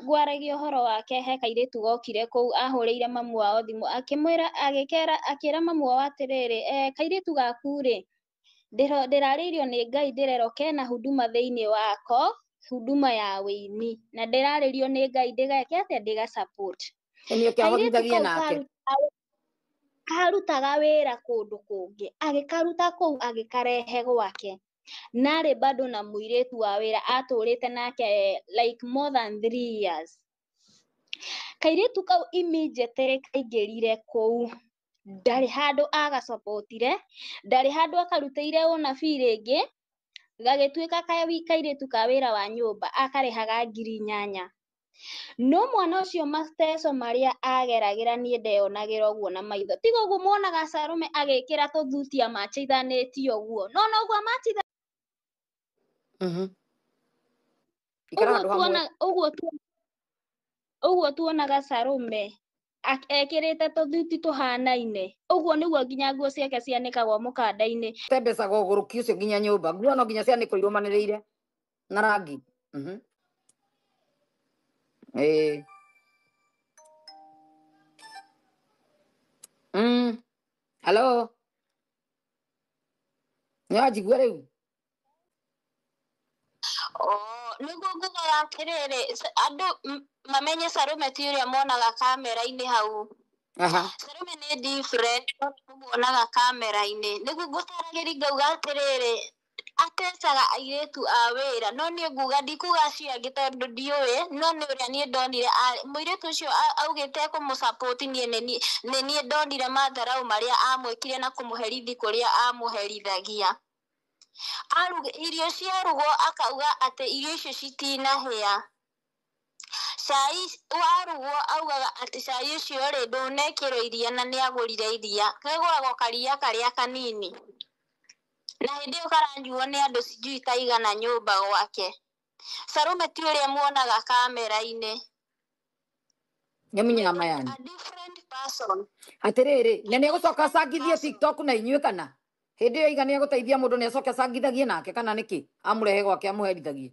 ngwaragia ũhoro wake he kairĩtu gokire kũu ahũrĩire mamu wao thimũ akĩmwĩra agĩkera akĩra mamu wao atĩrĩrĩ, kairĩtu gaku rĩ ndĩrarĩirio nĩ Ngai ndĩrerwo kena huduma thĩinĩ wako huduma ya wĩini na ndĩrarĩrio nĩ Ngai ndĩgeke atĩa ndĩga support. Kairĩtu kau karutaga wĩra kũndũ kũngĩ agĩkaruta kũu agĩkarehe gwake narĩ bado na mũirĩtu wa wĩra atũrĩte nake like more than 3 years. Kairĩtu kau immediately kaingĩrire kũu ndarĩ handũ agasupportire ndarĩ handũ akarutĩire ũnabii rĩngĩ gagĩtuĩka kairĩtu ka wĩra wa nyũmba akarĩhaga 8,000. No mwana ũcio mateco marĩa ageragĩra niĩ ndeyonagĩra ũguo na maitho. Tiga ũguo muonaga Salome agĩkĩra tũthuti amachithanĩtie ũguo. No noguo amachitha ũguo tuonaga Salome ekĩrĩte tũthuti tũhanaine. Ũguo nĩguo nginya nguo ciake cianĩkagwo mũkanda-inĩ. Te mbeca gũgũrũki ũcio nginya nyũmba. Nguo no nginya cianĩkwo irũmanĩrĩire na rangi. Hello. Nĩwanjigua rĩu? Nĩguo ngugaga atĩrĩrĩ andũ mamenye Salome ti ũrĩa monaga kamera-inĩ hau. Salome nĩ different muonaga kamera-inĩ. Nĩguo ngũtaragĩria ngauga atĩrĩrĩ atecaga airĩtu a wĩra no niĩ nguga ndikuga acio angĩ tondũ ndiũĩ no nĩ ũrĩa niĩ ndonire mũirĩtu ũcio augĩte ekũmũsupport niĩ nĩ niĩ ndonire matharau marĩa amwĩkire na kũmũherithi kũrĩa amũherithagia. Irio ciarugwo akauga atĩ irio icio citinahĩa. Cai warugwo augaga atĩ cai ũcio rĩ ndũnekĩrwo iria na nĩagũrire iria. Kagũragwo karia karĩa kanini. Na hĩndĩ ĩyo karanyuo nĩ andũ sijui ta igana nyũmba gwake. Salome ti ũrĩa muonaga kamera-inĩ. Nĩ mayani. A different person. Atĩrĩrĩ, na nĩegũcoka acangithie TikTok na inyuĩ kana? Hĩndĩ ĩyo iga nĩegũteithia mũndũ nĩacoke acangithagie nake kana nĩkĩ? Amũrehe gwake amũherithagie.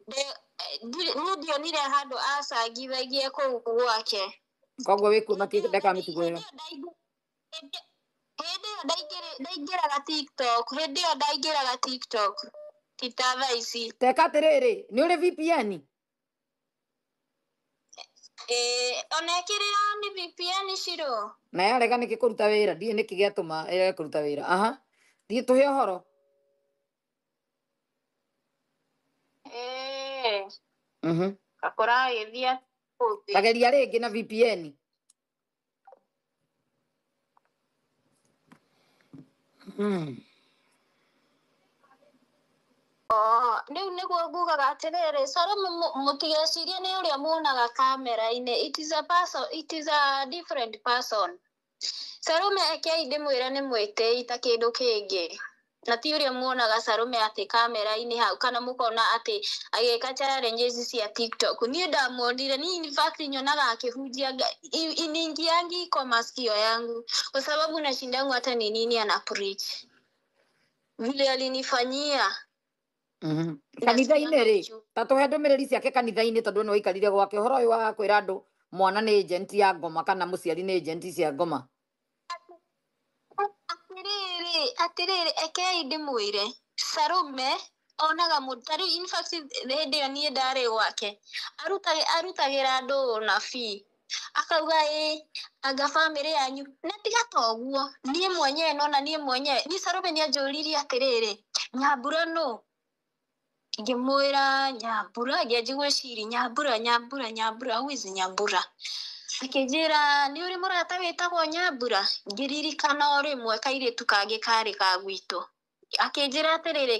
Niĩ ndionire handũ acangithagie kũu gwake. Koguo wĩkuo ndeka mĩtugo ĩyo. Hĩndĩ ĩyo ndaingĩraga TikTok, hĩndĩ ĩyo ndaingĩraga TikTok ti ta thaa ici. Teka atĩrĩrĩ, nĩ ũrĩ VPN? Ona ĩkĩrĩ on VPN Shiro. Na yarega nĩkĩ kũruta wĩra? Ndiũĩ nĩkĩ gĩatũma ĩrege kũruta wĩra. Aha. Thiĩ tũhe ũhoro. Kakũragĩthiĩ kũngĩ. Tageria rĩngĩ na VPN. Rĩu nĩguo ngugaga atĩrĩrĩ Salome mũtigecirie nĩ ũrĩa muonaga kamera-inĩ. It is a person, it is a different person. Salome ekei ndĩmwĩre nĩ mwĩtĩi ta kĩndũ kĩngĩ. Na ti ũrĩa muonaga Salome atĩ kamera-inĩ hau kana mũkona atĩ agĩka challenges cia TikTok. Niĩ ndamuonire, niĩ in fact nyonaga akĩhunjia iniingiangi kwa masikio yangu kwa sababu nashindangu hata ni nini ana preach. Vile alinifanyia Kanitha-inĩ nasikianga rĩ, uchungu. ta tũhe ndũmĩrĩri ciake kanitha-inĩ tondũ nĩ waikarire gwake ũhoro ũyũ wa kwĩra andũ mwana nĩ agent ya ngoma kana mũciari nĩ agent cia ngoma. Atĩrĩrĩ, atĩrĩrĩ, ekei ndĩmwĩre, Salome onaga mũndũ ta rĩu in fact hĩndĩ ĩyo niĩ ndarĩ gwake arutagĩra andũ ũnabii akauga ĩ anga bamĩrĩ yanyu na tiga ta ũguo niĩ mwenyewe nona niĩ mwenyewe niĩ Salome nĩ anjũririe atĩrĩrĩ, Nyambura nũ? Ngĩmwĩra Nyambura, ngĩanjia gwĩciria Nyambura, Nyambura, Nyambura, who is Nyambura? Akĩnjĩra nĩ ũrĩ mũrata wĩtagwo Nyambura? Ngĩririkana o rĩmwe kairĩtu kangĩ karĩ ka gwitũ. Akĩnjĩra atĩrĩrĩ,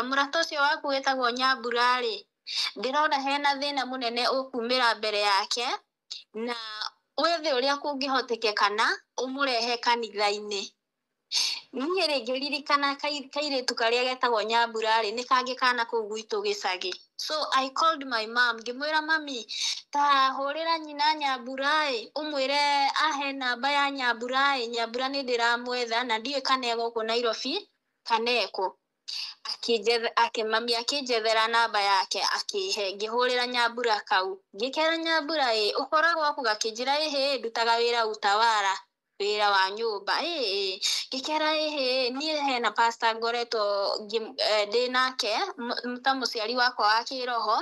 mũrata ũcio waku wĩtagwo Nyambura rĩ, ndĩrona hena thĩna mũnene ũkumĩra mbere yake na wethe ũrĩa kũngĩhotekekana ũmũrehe kanitha-inĩ. Niĩ rĩ ngĩririkana kairĩtu karĩa getagwo Nyambura rĩ, nĩ kangĩ kana kũu gwitũ gĩcagi. So I called my mom, ngĩmwĩra mami, ta hũrĩra nyina Nyambura ĩ, ũmwĩre ahe namba ya Nyambura ĩ, Nyambura nĩ ndĩramwetha na ndiũĩ kana e gũkũ Nairobi kana ekũ. Mami akĩnjethera namba yake akĩhe, ngĩhũrĩra Nyambura kau, ngĩkera Nyambura ĩ, ũkoragwo kũ? Gakĩnjĩra ĩhĩ, ndutaga wĩra Utawala, wĩra wa nyũmba. Ĩ, ngĩkera ĩhĩ, niĩ hena pastor ngoretwo ndĩ nake ta mũciari wakwa wa kĩroho,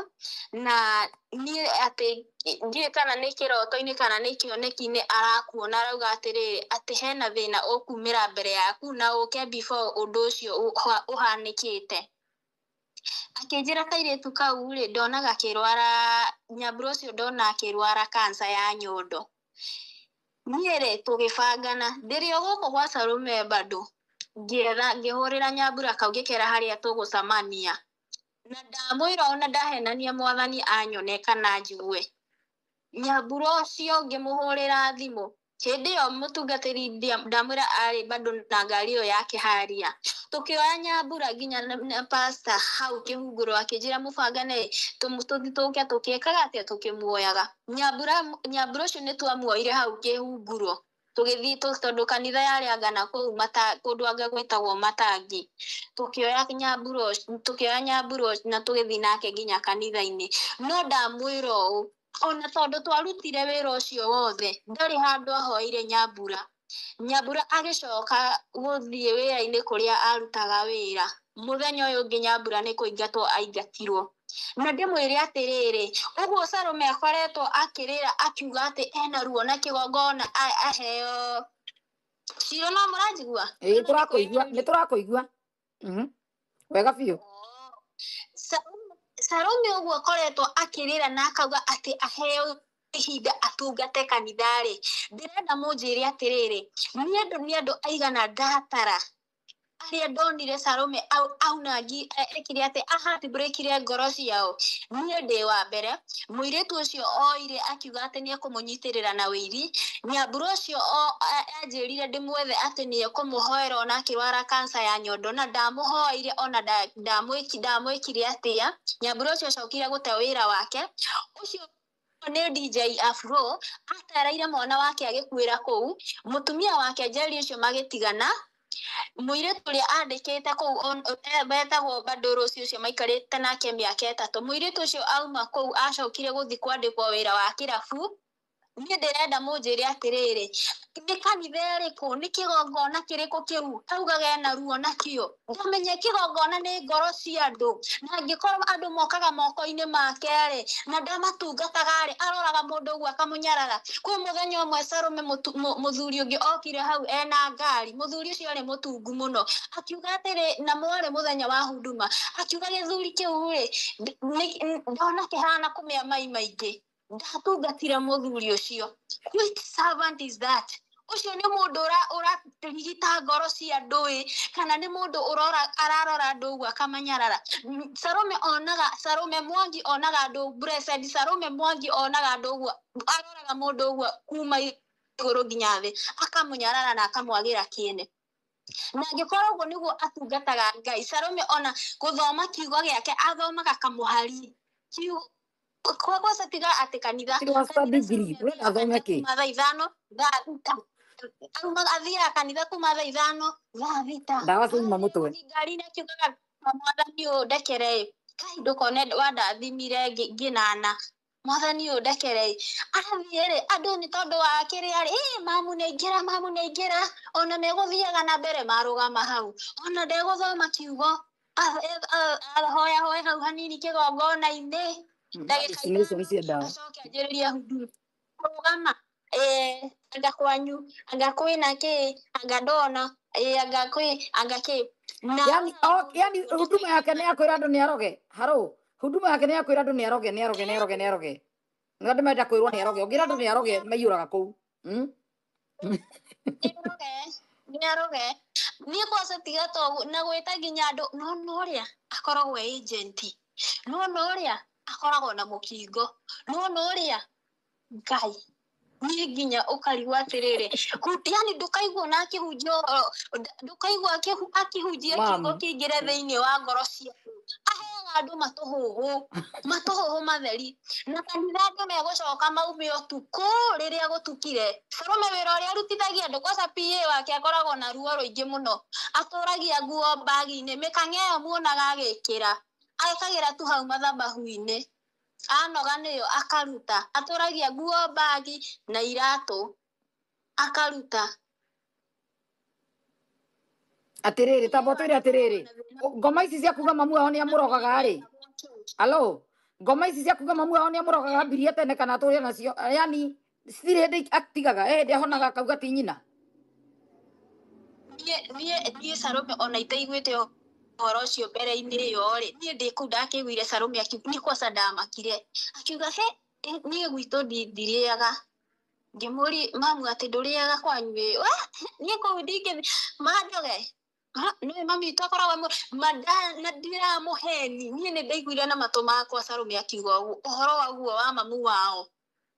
na niĩ atĩ ndiũĩ kana nĩ kĩroto-inĩ kana nĩ kĩoneki-inĩ arakuona arauga atĩrĩrĩ, atĩ hena thĩna ũkumĩra mbere yaku na ũke before ũndũ ũcio ũhanĩkĩte. Akĩnjĩra kairĩtu kau rĩ, ndona gakĩrwara, Nyambura ũcio ndona akĩrwara cancer ya nyondo. Niĩ rĩ tũgĩbangana, ndĩrĩ o gũkũ gwa Salome bado, ngĩetha ngĩhũrĩra Nyambura kau ngĩkera harĩa tũgũcemania. Na ndamwĩra ona ndahenania mwathani anyone kana njigue. Nyambura ũcio ngĩmũhũrĩra thimũ, hĩndĩ ĩyo mũtungatĩri ndamwĩra arĩ bado na ngari ĩyo yake haria. Tũkĩoya Nyambura nginya na pastor hau kĩhunguro akĩnjĩra mũbangane tũthiĩ tũke tũkĩkaga atĩa tũkĩmuoyaga. Nyambura ũcio nĩ twamuoire hau kĩhunguro. Tũgĩthiĩ tondũ kanitha yarĩ anga na kũu kũndũ anga gwĩtagwo Matangi. Tũkĩoya Nyambura ũcio na tũgĩthiĩ nake nginya kanitha-inĩ. No ndamwĩra ũũ, ona tondũ twarutire wĩra ũcio wothe, ndarĩ handũ ahoeire Nyambura. Nyambura agĩcoka gũthiĩ wĩra-inĩ kũrĩa arutaga wĩra. Mũthenya ũyũ ũngĩ Nyambura nĩ kũingatwo aingatirwo. Na ndĩmwĩre atĩrĩrĩ, ũguo Salome akoretwo akĩrĩra akiuga atĩ ena ruo na kĩgongona aheo. Ciro no mũranjigua? Ĩĩ tũrakũigua, nĩ tũrakũigua. Wega biũ. Salome ũguo akoretwo akĩrĩra na akauga atĩ aheo ihinda atungate kanitha rĩ, ndĩrenda mũnjĩre atĩrĩrĩ, nĩ andũ nĩ andũ aigana ndatara arĩa ndonire Salome aunangi ekire atĩ ahatibũrĩkire ngoro ciao. Niĩ ndĩ wa mbere, mũirĩtu ũcio oire akiuga atĩ nĩ ekũmũnyitĩrĩra na wĩiri. Nyambura ũcio anjĩrire ndĩmwethe atĩ nĩ ekũmũhoera ona akĩrwara cancer ya nyondo, na ndamũhoeire ona ndamwĩkire atĩa. Nyambura ũcio acokire gũte wĩra wake. Ũcio nĩ DJ Afro atereire mwana wake agĩkuĩra kũu, mũtumia wake Njeri ũcio magĩtigana. Mũirĩtu ũrĩa andĩkĩte kũu betagwo bado Rose ũcio maikarĩte nake mĩaka 3. Mũirĩtu ũcio auma kũu acokire gũthiĩ kwandĩkwo wĩra wa kĩrabu. Niĩ ndĩrenda mũnjĩre atĩrĩrĩ, nĩ kanitha ĩrĩkũ, nĩ kĩgongona kĩrĩkũ kĩu augaga ena ruo nakĩo? Ndamenye kĩgongona nĩ ngoro cia andũ, na angĩkorwo andũ mokaga moko-inĩ make rĩ, na ndamatungataga rĩ, aroraga mũndũ ũguo akamũnyarara. Kwĩ mũthenya ũmwe Salome mũthuri ũngĩ okire hau ena ngari, mũthuri ũcio arĩ mũtungu mũno, akiuga atĩrĩ, na mwarĩ mũthenya wa huduma, akiuga gĩthuri kĩu rĩ, ndona kĩhana kũmĩa mai maingĩ. Ndatungatire mũthuri ũcio. Which servant is that? Ũcio nĩ mũndũ ũrarigita ngoro cia andũ ĩ, kana nĩ mũndũ ararora andũ ũguo akamanyarara. Salome onaga, Salome Mwangi onaga andũ, Blessed Salome Mwangi onaga andũ ũguo, aroraga mũndũ ũguo kuma igũrũ nginya thĩ, akamũnyarara na akamwagĩra kĩene. Na angĩkorwo ũguo nĩguo atungataga Ngai, Salome ona gũthoma kiugo gĩake athomaga kamũhari kiugo kwa tiga atĩ kanitha Ti wa kanitha degree Salome urenda athiaga athome kanitha kĩ? kuma thaa 5 thaa 6, aumaga athiaga kanitha kuma thaa 5 thaa 6, Ndawa ciauma athiĩ mũtwe. gũthiĩ ngari-inĩ akiugaga mwathani ũyũ ndekere ĩ, kai ndũkone wandathimire ngĩnana, mwathani ũyũ ndekere ĩ. Athiĩ rĩ, andũ nĩ tondũ wa kĩrĩa rĩ, ĩ mamu nĩ aingĩra, mamu nĩ aingĩra, ona megũthiaga na mbere marũgama hau, ona ndegũthoma kiugo, ahoya hoe hau hanini kĩgongona-inĩ ndagĩka Vaccination 5 cia ndawa. acoke anjĩrĩrie huduma kũrũgama, anga kwanyu, anga kwĩna kĩ, anga ndona, anga kwĩ, anga kĩ. Na Yani yani huduma yake nĩ ya kwĩra andũ nĩ aroge. Haro, huduma yake nĩ ya kwĩra andũ nĩ aroge, nĩ aroge, nĩ aroge, nĩ aroge. Nĩ andũ menda kwĩrwo nĩ aroge. Ũngĩra andũ nĩ aroge maiyũraga kũu. Nĩ aroge, nĩ aroge. Niĩ kwanza tiga to na gwĩta nginya andũ, no no ũrĩa akoragwo e agent, no no ũrĩa akoragwo na mũkingo, no no ũrĩa Ngai niĩ nginya ũkarigwo atĩrĩrĩ, yani ndũkaigua na akĩhunjia ũhoro, ndũkaigua akĩhunjia kiugo Mamu. kĩingĩre thĩinĩ wa ngoro ciaku. Aheaga andũ matũhũhũ, matũhũhũ matheri, na kanitha andũ megũcoka maume ũtukũ rĩrĩa gũtukire. Salome wĩra ũrĩa arutithagia andũ, kwanza PA wake akoragwo na ruo rũingĩ mũno, atũragia nguo mbagi-inĩ, mĩkang'a ĩyo muonaga agĩkĩra, ekagĩra tu hau mathabahu-inĩ, anoga nĩyo akaruta, atũragia nguo mbagi na iratũ akaruta. Atiriri, tamba twire atiriri, ngoma ici cia kuga mamu wao nĩ amũrogaga rĩ. Alo, ngoma ici cia kuga mamu wao nĩ amũrogaga ambirie tene kana atũre nacio, yani citirĩ hĩndĩ atigaga, hĩndĩ ahonaga akauga ti nyina. Niĩ Salome ona itaiguĩte ũhoro ũcio mbere-inĩ ĩyo rĩ, niĩ ndĩ kũu ndakĩiguire Salome akiuga, niĩ kwanza ndamakire, akiuga he, niĩ gwitũ ndirĩaga. Ngĩmũria mamu atĩ ndũrĩaga kwanyu ĩ? We, niĩ kũu ndingĩthiĩ, mandoge. Nĩwe mami witũ akoragwo na ndiramũheni, niĩ nĩ ndaiguire na matũ makwa Salome akiuga ũguo, ũhoro wa ũguo wa mamu wao.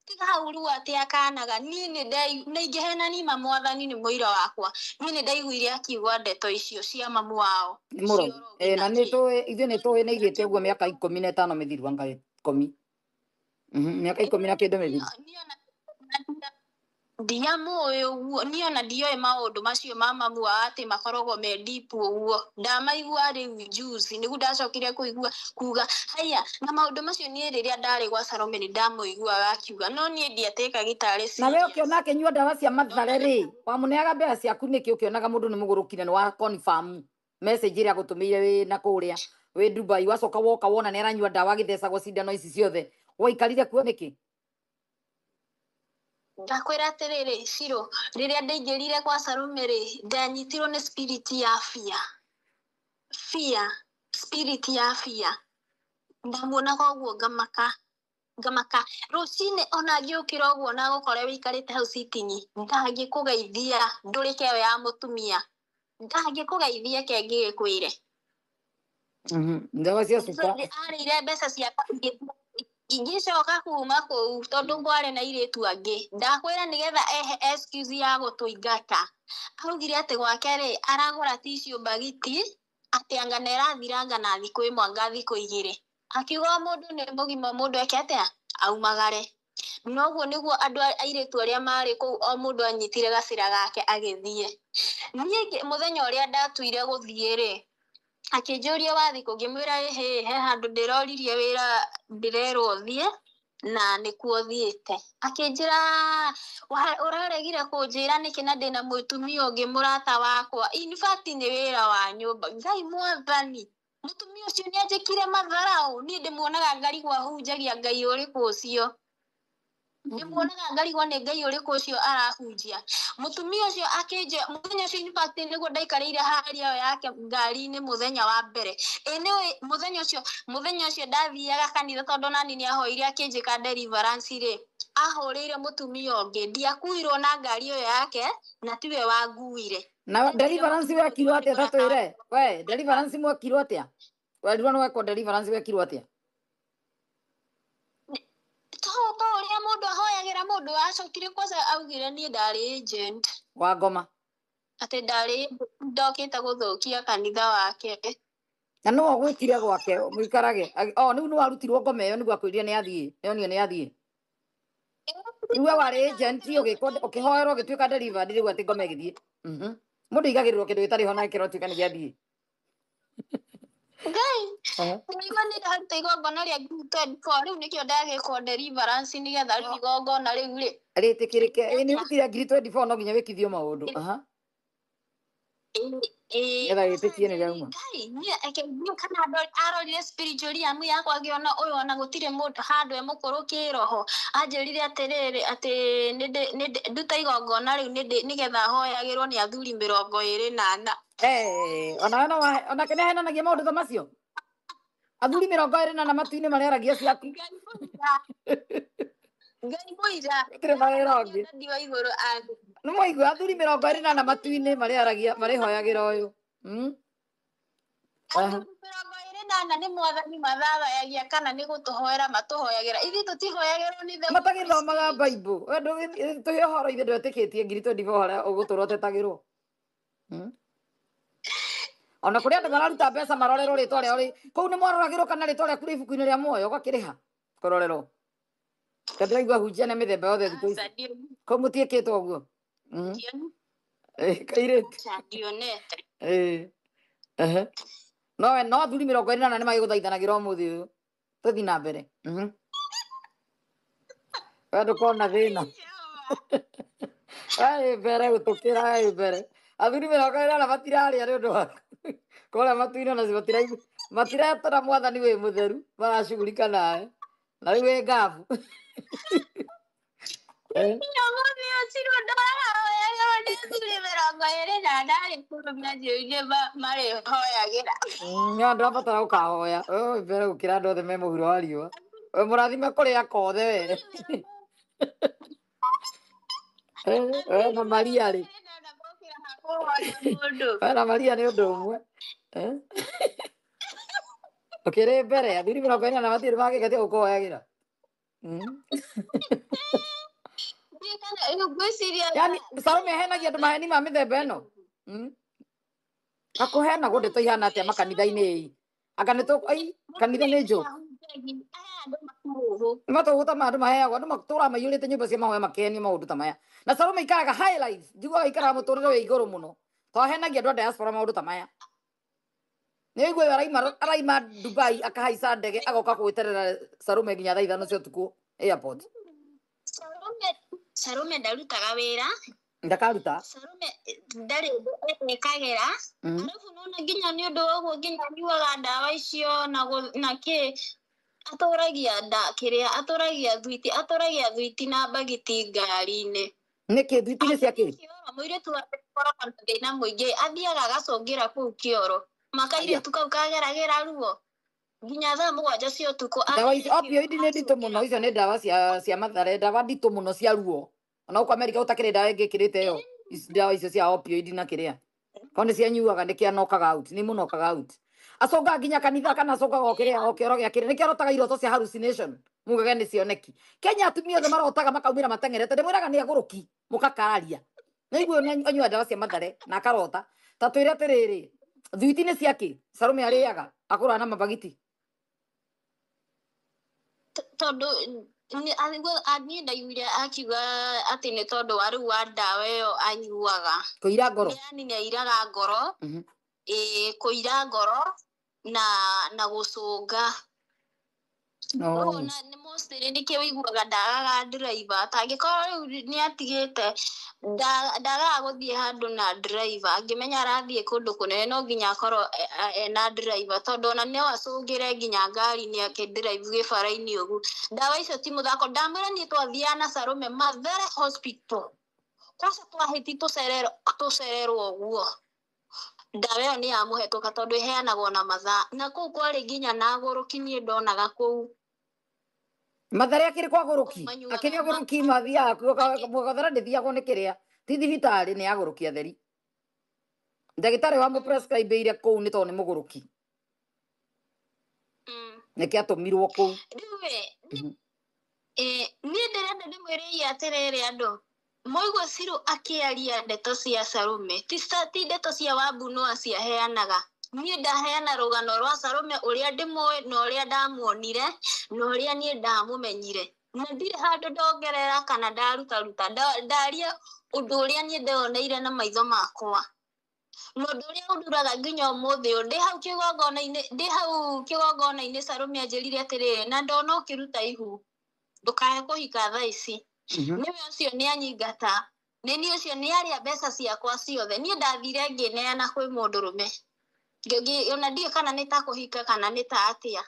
Tiga hau rĩu atĩ akanaga, niĩ nĩ na ingĩhenani ma mwathani nĩ mũira wakwa, niĩ nĩ ndaiguire akiuga ndeto icio cia mamu wao. Nĩ mũrogi. Na nĩ tũĩ, ithuĩ nĩ tũĩ nĩ aigĩte ũguo mĩaka 15 mĩthiru, anga 10. Mĩaka 10 na kĩndũ mĩthiru. Ndiamũĩ ũguo, niĩ ona ndioĩ maũndũ macio ma mamu wao atĩ makoragwo me deep ũguo, ndamaigua rĩu juzi nĩguo ndacokire kũigua kuga haya, na maũndũ macio niĩ rĩrĩa ndarĩ gwa Salome nĩ ndamũiguaga akiuga, no niĩ ndiatĩkaga itarĩ Na we serious. ũkĩona akĩnyua ndawa cia mathare rĩ, wamũneaga mbeca ciaku nĩkĩ ũkĩonaga mũndũ nĩ mũgũrũki na nĩ wa confirm message ĩrĩa agũtũmĩire wĩ na kũrĩa wĩ Dubai, wacoka woka wona nĩ aranyua ndawa agĩthecagwo cindano ici ciothe, waikarire kuo nĩkĩ? Ndakwĩra atĩrĩrĩ, Ciro, rĩrĩa ndaingĩrire kwa Salome rĩ, ndanyitirwo nĩ spirit ya fear. Fear, spirit ya fear. Ndamuonaga ũguo ngamaka, ngamaka. Rũcinĩ ona ngĩũkĩra ũguo na gũkore wĩikarĩte hau sitting, ndangĩkũgeithia ndũrĩke ĩyo ya mũtumia. Ndangĩkũgeithia ke ngĩgĩkwĩre. Ndawa cia cuka. Arĩire mbeca ciakwa ingĩcoka kuma kũu tondũ kwarĩ na airĩtu angĩ, ndakwĩra nĩgetha ehe excuse ya gũtũingata. Augire atĩ gwake rĩ, aragũra tissue bagiti, atĩ anga nĩ ĩrathiranga na thikũ ĩmwe anga thikũ 2. Akiuga o mũndũ nĩ mũgima, mũndũ eke atĩa? Aumagare. Noguo nĩguo andũ airĩtu arĩa marĩ kũu o mũndũ anyitire gacĩra gake agĩthiĩ. Niĩ mũthenya ũrĩa ndatuire gũthiĩ rĩ, akĩnjũria wathi kũ, ngĩmwĩra ĩhĩ, he handũ ndĩroririe wĩra ndĩrerwo thiĩ na nĩkuo thiĩte. Akĩnjĩra ũraregire kũnjĩra nĩkĩ na ndĩna mũtumia ũngĩ mũrata wakwa. In fact nĩ wĩra wa nyũmba. Ngai mwathani, mũtumia ũcio nĩ anjĩkire matharaũ. Niĩ ndĩmuonaga ngarigwo ahunjagia Ngai ũrĩkũ ũcio. Ndĩmuonaga ngarigwo nĩ Ngai ũrĩkũ ũcio arahunjia. Mũtumia ũcio akĩnjĩra mũthenya ũcio, in fact nĩguo ndaikarĩire harĩa ĩyo yake ngari-inĩ mũthenya wa mbere. Ĩ nĩũĩ mũthenya ũcio ndathiaga kanitha tondũ nani nĩ ahoire akĩnjĩka deliverance rĩ, ahũrĩire mũtumia ũngĩ, ndiakuirwo na ngari ĩyo yake na tiwe wanguire. Na deliverance wekirwo atĩa ta twĩre? We, deliverance mwekirwo atĩa? Werirwo nĩ wekwo deliverance wekirwo atĩa? To ũrĩa mũndũ ahoyagĩra mũndũ acokire kwanza augire niĩ ndarĩ agent. Wa ngoma. Atĩ ndarĩ ndokĩte gũthũkia kanitha wake. Na no ũgwĩtire gwake mũikarage. O rĩu nĩ warutirwo ngoma ĩyo nĩguo akwĩrire nĩ athiĩ, nĩonio nĩ athiĩ. Rĩu we warĩ agent ũgĩkwo ũkĩhoerwo ũgĩtuĩka delivered rĩu atĩ ngoma ĩgĩthiĩ. Mũndũ aigagĩrĩrwo kĩndũ gĩtarĩ ho na gĩkerwo tuĩka nĩ gĩathiĩ. Ngai, nĩguo nĩ ndaruta igongona rĩa 24 rĩu nĩkĩo ndagĩkwo deliverance nĩgetha rĩu igongona rĩu rĩ rĩtĩkĩrĩke. Ĩ nĩ ũrutire ngiri 24 no nginya wĩkithio maũndũ. Nĩgetha wĩtĩkie nĩ rĩauma. Ngai, niĩ reke ngiuge kana arorire spiritually amu yakwa ngĩona ũyũ ona gũtirĩ mũndũ handũ e mũkũrũ kĩroho. Anjĩrire atĩrĩrĩ atĩ nduta igongona rĩu nĩgetha hoyagĩrwo nĩ athuri 24. Ona no onake nĩ ahenanagia maũndũ ta macio. Athuri 24 matu-inĩ marĩaragia ciaku. Ngai mũira. Gũtirĩ mawĩra ũngĩ. Mwathani wa igũrũ angĩ. Nĩ mwaigua athuri 24 matu-inĩ marĩaragia marĩhoyagĩra ũyũ. Athuri 24 nĩ mwathani mathathayagia kana nĩ gũtũhoera matũhoyagĩra. Ithuĩ tũtihoyagĩrwo nĩ the Holy Matagĩthomaga Spirit. Bible. We tũhe ũhoro ithe ndwetĩkĩtie ngiri 24 harĩa ũgũtũra ũtetagĩrwo. Ona kũrĩ andũ mararuta mbeca marorerwo rĩtwa rĩao rĩ kũu nĩ mwaroragĩrwo kana rĩtwa rĩaku rĩ ibuku-inĩ rĩa muoyo ũgakĩrĩha kũrorerwo. Tondũ ndĩraigua hunjia nĩ mĩthemba yothe thikũ ici. Kũu mũtiĩkĩtwo ũguo. Kairĩtu. Aca, ndionete. No we no athuri 24 nĩ magĩgũthaithanagĩra ũmũthĩ ũyũ. Tũthiĩ na mbere. We ndũkona thĩna. We wĩ mbere gũtũkĩra, we wĩ mbere. Athuri 24 matirarĩa nĩ ũndũ waku. Kũrĩa matu-inĩ onacio matiretara mwathani wĩ mũtheru, maracugurika nawe. Na rĩu wĩ ngabu. Ũmũthĩ ũyũ Cirũ ndarahoyagĩrwo nĩ athuri 24 arĩ kũrũmia njĩra-inĩ marĩhoyagĩra. No ndũrabatara gũkahoya. We wĩ mbere gũkĩra andũ othe me mũhuro wa riũa. We mũrathime kũrĩa kothe we. We na Maria rĩ. We na Maria nĩ ũndũ ũmwe. Ũkĩrĩ mbere athuri 24 matirĩ mangĩgetia gũkũhoyagĩra. Yaani Salome ahenagia andũ maheni ma mĩthemba ĩno. Akũhenagwo ndeto ihana atĩa makanitha-inĩ ĩĩ. Anga nĩ ai kanitha nĩ njũ. Nĩ matũhũ ta maya andũ maheagwo, andũ matũraga maiyũrĩte nyũmba cia mahoya makenio maũndũ ta maya. Na Salome ikaraga high life, njiguaga ikaraga mũtũrĩre wĩ igũrũ mũno. To ahenagia andũ a diaspora maũndũ ta maya. Nĩ ũiguaga araima Dubai akahaica ndege agoka gwĩterera Salome nginya thaa 5 cia ũtukũ airport. Salome ndarutaga wĩra. Ndakaruta. Salome ndarĩ ũndũ ekagĩra. Arabu nona nginya nĩ ũndũ wa ũguo nginya anyuaga ndawa icio na kĩ atũragia nda kĩrĩa atũragia thwiti, atũragia thwiti na mbagiti ngari-inĩ. Nĩkĩ thwiti nĩ cia kĩ? Kĩoro, mũirĩtu wake akoragwo na thĩna mũingĩ, athiaga agacũngĩra kũu kĩoro. Makairĩtu kau kageragĩra ruo nginya thaa 7 cia ũtukũ. Ndawa icio opioid nĩ nditũ mũno, icio nĩ ndawa cia mathare, ndawa nditũ mũno cia ruo. Ona gũkũ Amerika gũtakĩrĩ ndawa ĩngĩ ĩkĩrĩte ĩyo. Ici ndawa icio cia opioid na kĩrĩa. Korwo nĩ cianyuaga nĩ kĩa knockaga out, nĩ mũnokaga out. Acũngaga nginya kanitha kana acũngaga o kĩrĩa, o kĩoro gĩa kĩrĩa. Nĩkĩo arotaga iroto cia hallucination. Mugage nĩ cioneki. Kenya atumia othe marotaga makaumĩra mateng'erete. Ndĩmwĩraga nĩ agũrũki, mũkakararia. Nĩ aiguo nĩ anyua ndawa cia mathare na akarota. Ta twĩre atĩrĩrĩ, thwiti nĩ cia kĩ? Salome arĩaga, akũraga na mabagiti. Tondũ niĩ ndaiguire akiuga atĩ nĩ tondũ wa rĩu wa ndawa ĩyo anyuaga. Kũira ngoro. Yaani nĩ airaga ngoro. Kũira ngoro na gũcũnga. Rĩu ona nĩ mostly nĩkĩo ũiguaga ndagaga driver. Tangĩkorwo rĩu nĩ atigĩte, ndagaga gũthiĩ handũ na driver. Angĩmenya arathiĩ kũndũ kũnene no nginya akorwo ena driver, tondũ ona no acũngĩre nginya ngari-inĩ ake drive gĩbara-inĩ ũguo. Ndawa icio ti mũthako. Ndamwĩra niĩ twathiaga na Salome Mathare Hospital. Kwaca twahĩti tũcererwo ũguo. Ndawa ĩyo nĩ yamũhetũka tondũ ĩheanagwo na mathaa. Na kũu kwarĩ nginya na agũrũki niĩ ndonaga kũu. Mathare akĩrĩ kwa agũrũki. Manyuaga Akĩrĩ agũrũki mathiaga kuo, Mathare ndĩthiagwo nĩ kĩrĩa. Ti thibitarĩ nĩ agũrũki atheri. Ndagĩtarĩ wa mũprescribe-ire kũu nĩ tondũ nĩ mũgũrũki. Nĩkĩo atũmirwo kũu. Rĩu we, niĩ ndĩrenda ndĩmwĩre atĩrĩrĩ andũ. Mwaigua Ciru akĩaria ndeto cia Salome, ti ndeto cia Wambu no aciaheanaga. Niĩ ndaheana rũgano rwa Salome ũrĩa ndĩmũĩ na ũrĩa ndamuonire na ũrĩa niĩ ndamũmenyire. Na ndirĩ handũ ndongerera kana ndarutaruta, ndaria ũndũ ũrĩa niĩ ndeyoneire na maitho makwa. Na ũndũ ũrĩa ũnduraga nginya ũmũthĩ ũyũ, ndĩ hau kĩgongona-inĩ Salome anjĩrire atĩrĩrĩ, na ndona ũkĩruta ihu, ndũkae kũhika thaa ici. Nĩwe ũcio nĩ anyingata, nĩ niĩ ũcio nĩ arĩa mbeca ciakwa ciothe. Niĩ ndathire ngĩneana kwĩ mũndũrũme. Ona ndiũĩ kana nĩ ta kũhika kana nĩ ta atĩa.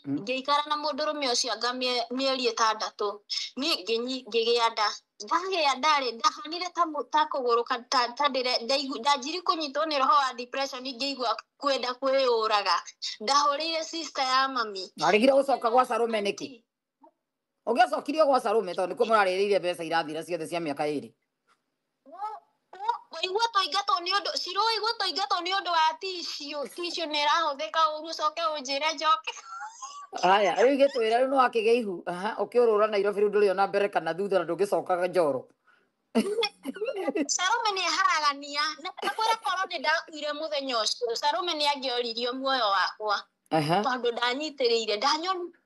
Ngĩikara na mũndũrũme ũcio anga mĩeri 6. Niĩ ngĩgĩa nda. Ndagĩa nda rĩ, ndahanire ta kũgũrũka, ta ndanjiri kũnyitwo nĩ roho wa depression, ngĩigua kwenda kwĩyũraga. Ndahũrĩire sister ya mami. Warĩgire gũcoka gwa Salome nĩkĩ? Ũngĩacokirio gwa Salome tondũ nĩkuo mũrarĩrĩire mbeca irathira ciothe cia mĩaka 2. Waigua tũingatwo nĩ ũndũ, Ciru waigua tũingatwo nĩ ũndũ wa tissue, tissue nĩ ĩrahũthĩka ũru ũcoke ũnjĩre njoke. Haya, rĩu gĩtwĩre rĩu nĩ wakĩgĩa ihu. Aha, ũkĩũrũra Nairobi rĩu ndũrĩ ona mbere kana thutha na ndũngĩcokaga Njoro. Salome nĩ aharagania. Na kwĩra korwo nĩ ndakuire mũthenya ũcio, Salome nĩ angĩoririo muoyo wakwa. Tondũ ndanyitĩrĩire,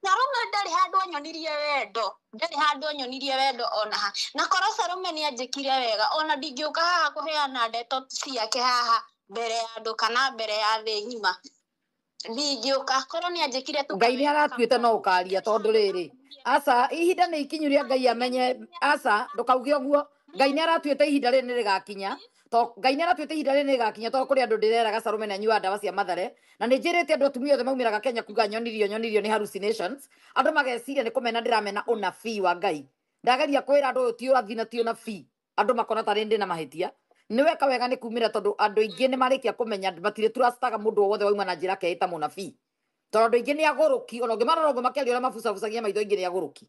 Salome ndarĩ handũ anyonirie wendo, ndarĩ handũ anyonirie wendo ona ha. Na korwo Salome nĩ anjĩkire wega, ona ndingĩũka haha kũheana ndeto ciake haha mbere ya andũ kana mbere ya thĩ ng'ima. Ndingĩũka, korwo nĩ anjĩkire tu Ngai nĩ aratuĩte no ũkaria tondũ rĩrĩ. Aca, ihinda nĩ ikinyu rĩa Ngai amenye. Aca, ndũkauge ũguo. Ngai nĩ aratuĩte ihinda rĩrĩ nĩ rĩgakinya. To Ngai nĩ aratuĩte ihinda rĩrĩ nĩ rĩgakinya tondũ kũrĩ andũ ndĩreraga Salome nĩ anyuaga ndawa cia Mathare. Na nĩ njĩrĩte andũ atumia othe maumĩraga Kenya kuga nyonirio, nyonirio nĩ hallucinations. Andũ mageciria nĩ kũmena ndĩramena ũnabii wa Ngai. Ndageria kwĩra andũ ũyũ ti ũrathi na ti ũnabii. Andũ makona tarĩ ndĩ na mahĩtia. Nĩ weka wega nĩ kumĩra tondũ andũ aingĩ nĩ marĩkia kũmenya matirĩ trustaga mũndũ o wothe wauma na njĩra akeĩta mũnabii. Tondũ andũ aingĩ nĩ agũrũki, ona ũngĩmarora ũguo makĩaria ũrĩa mabucabucagia maitho aingĩ nĩ agũrũki.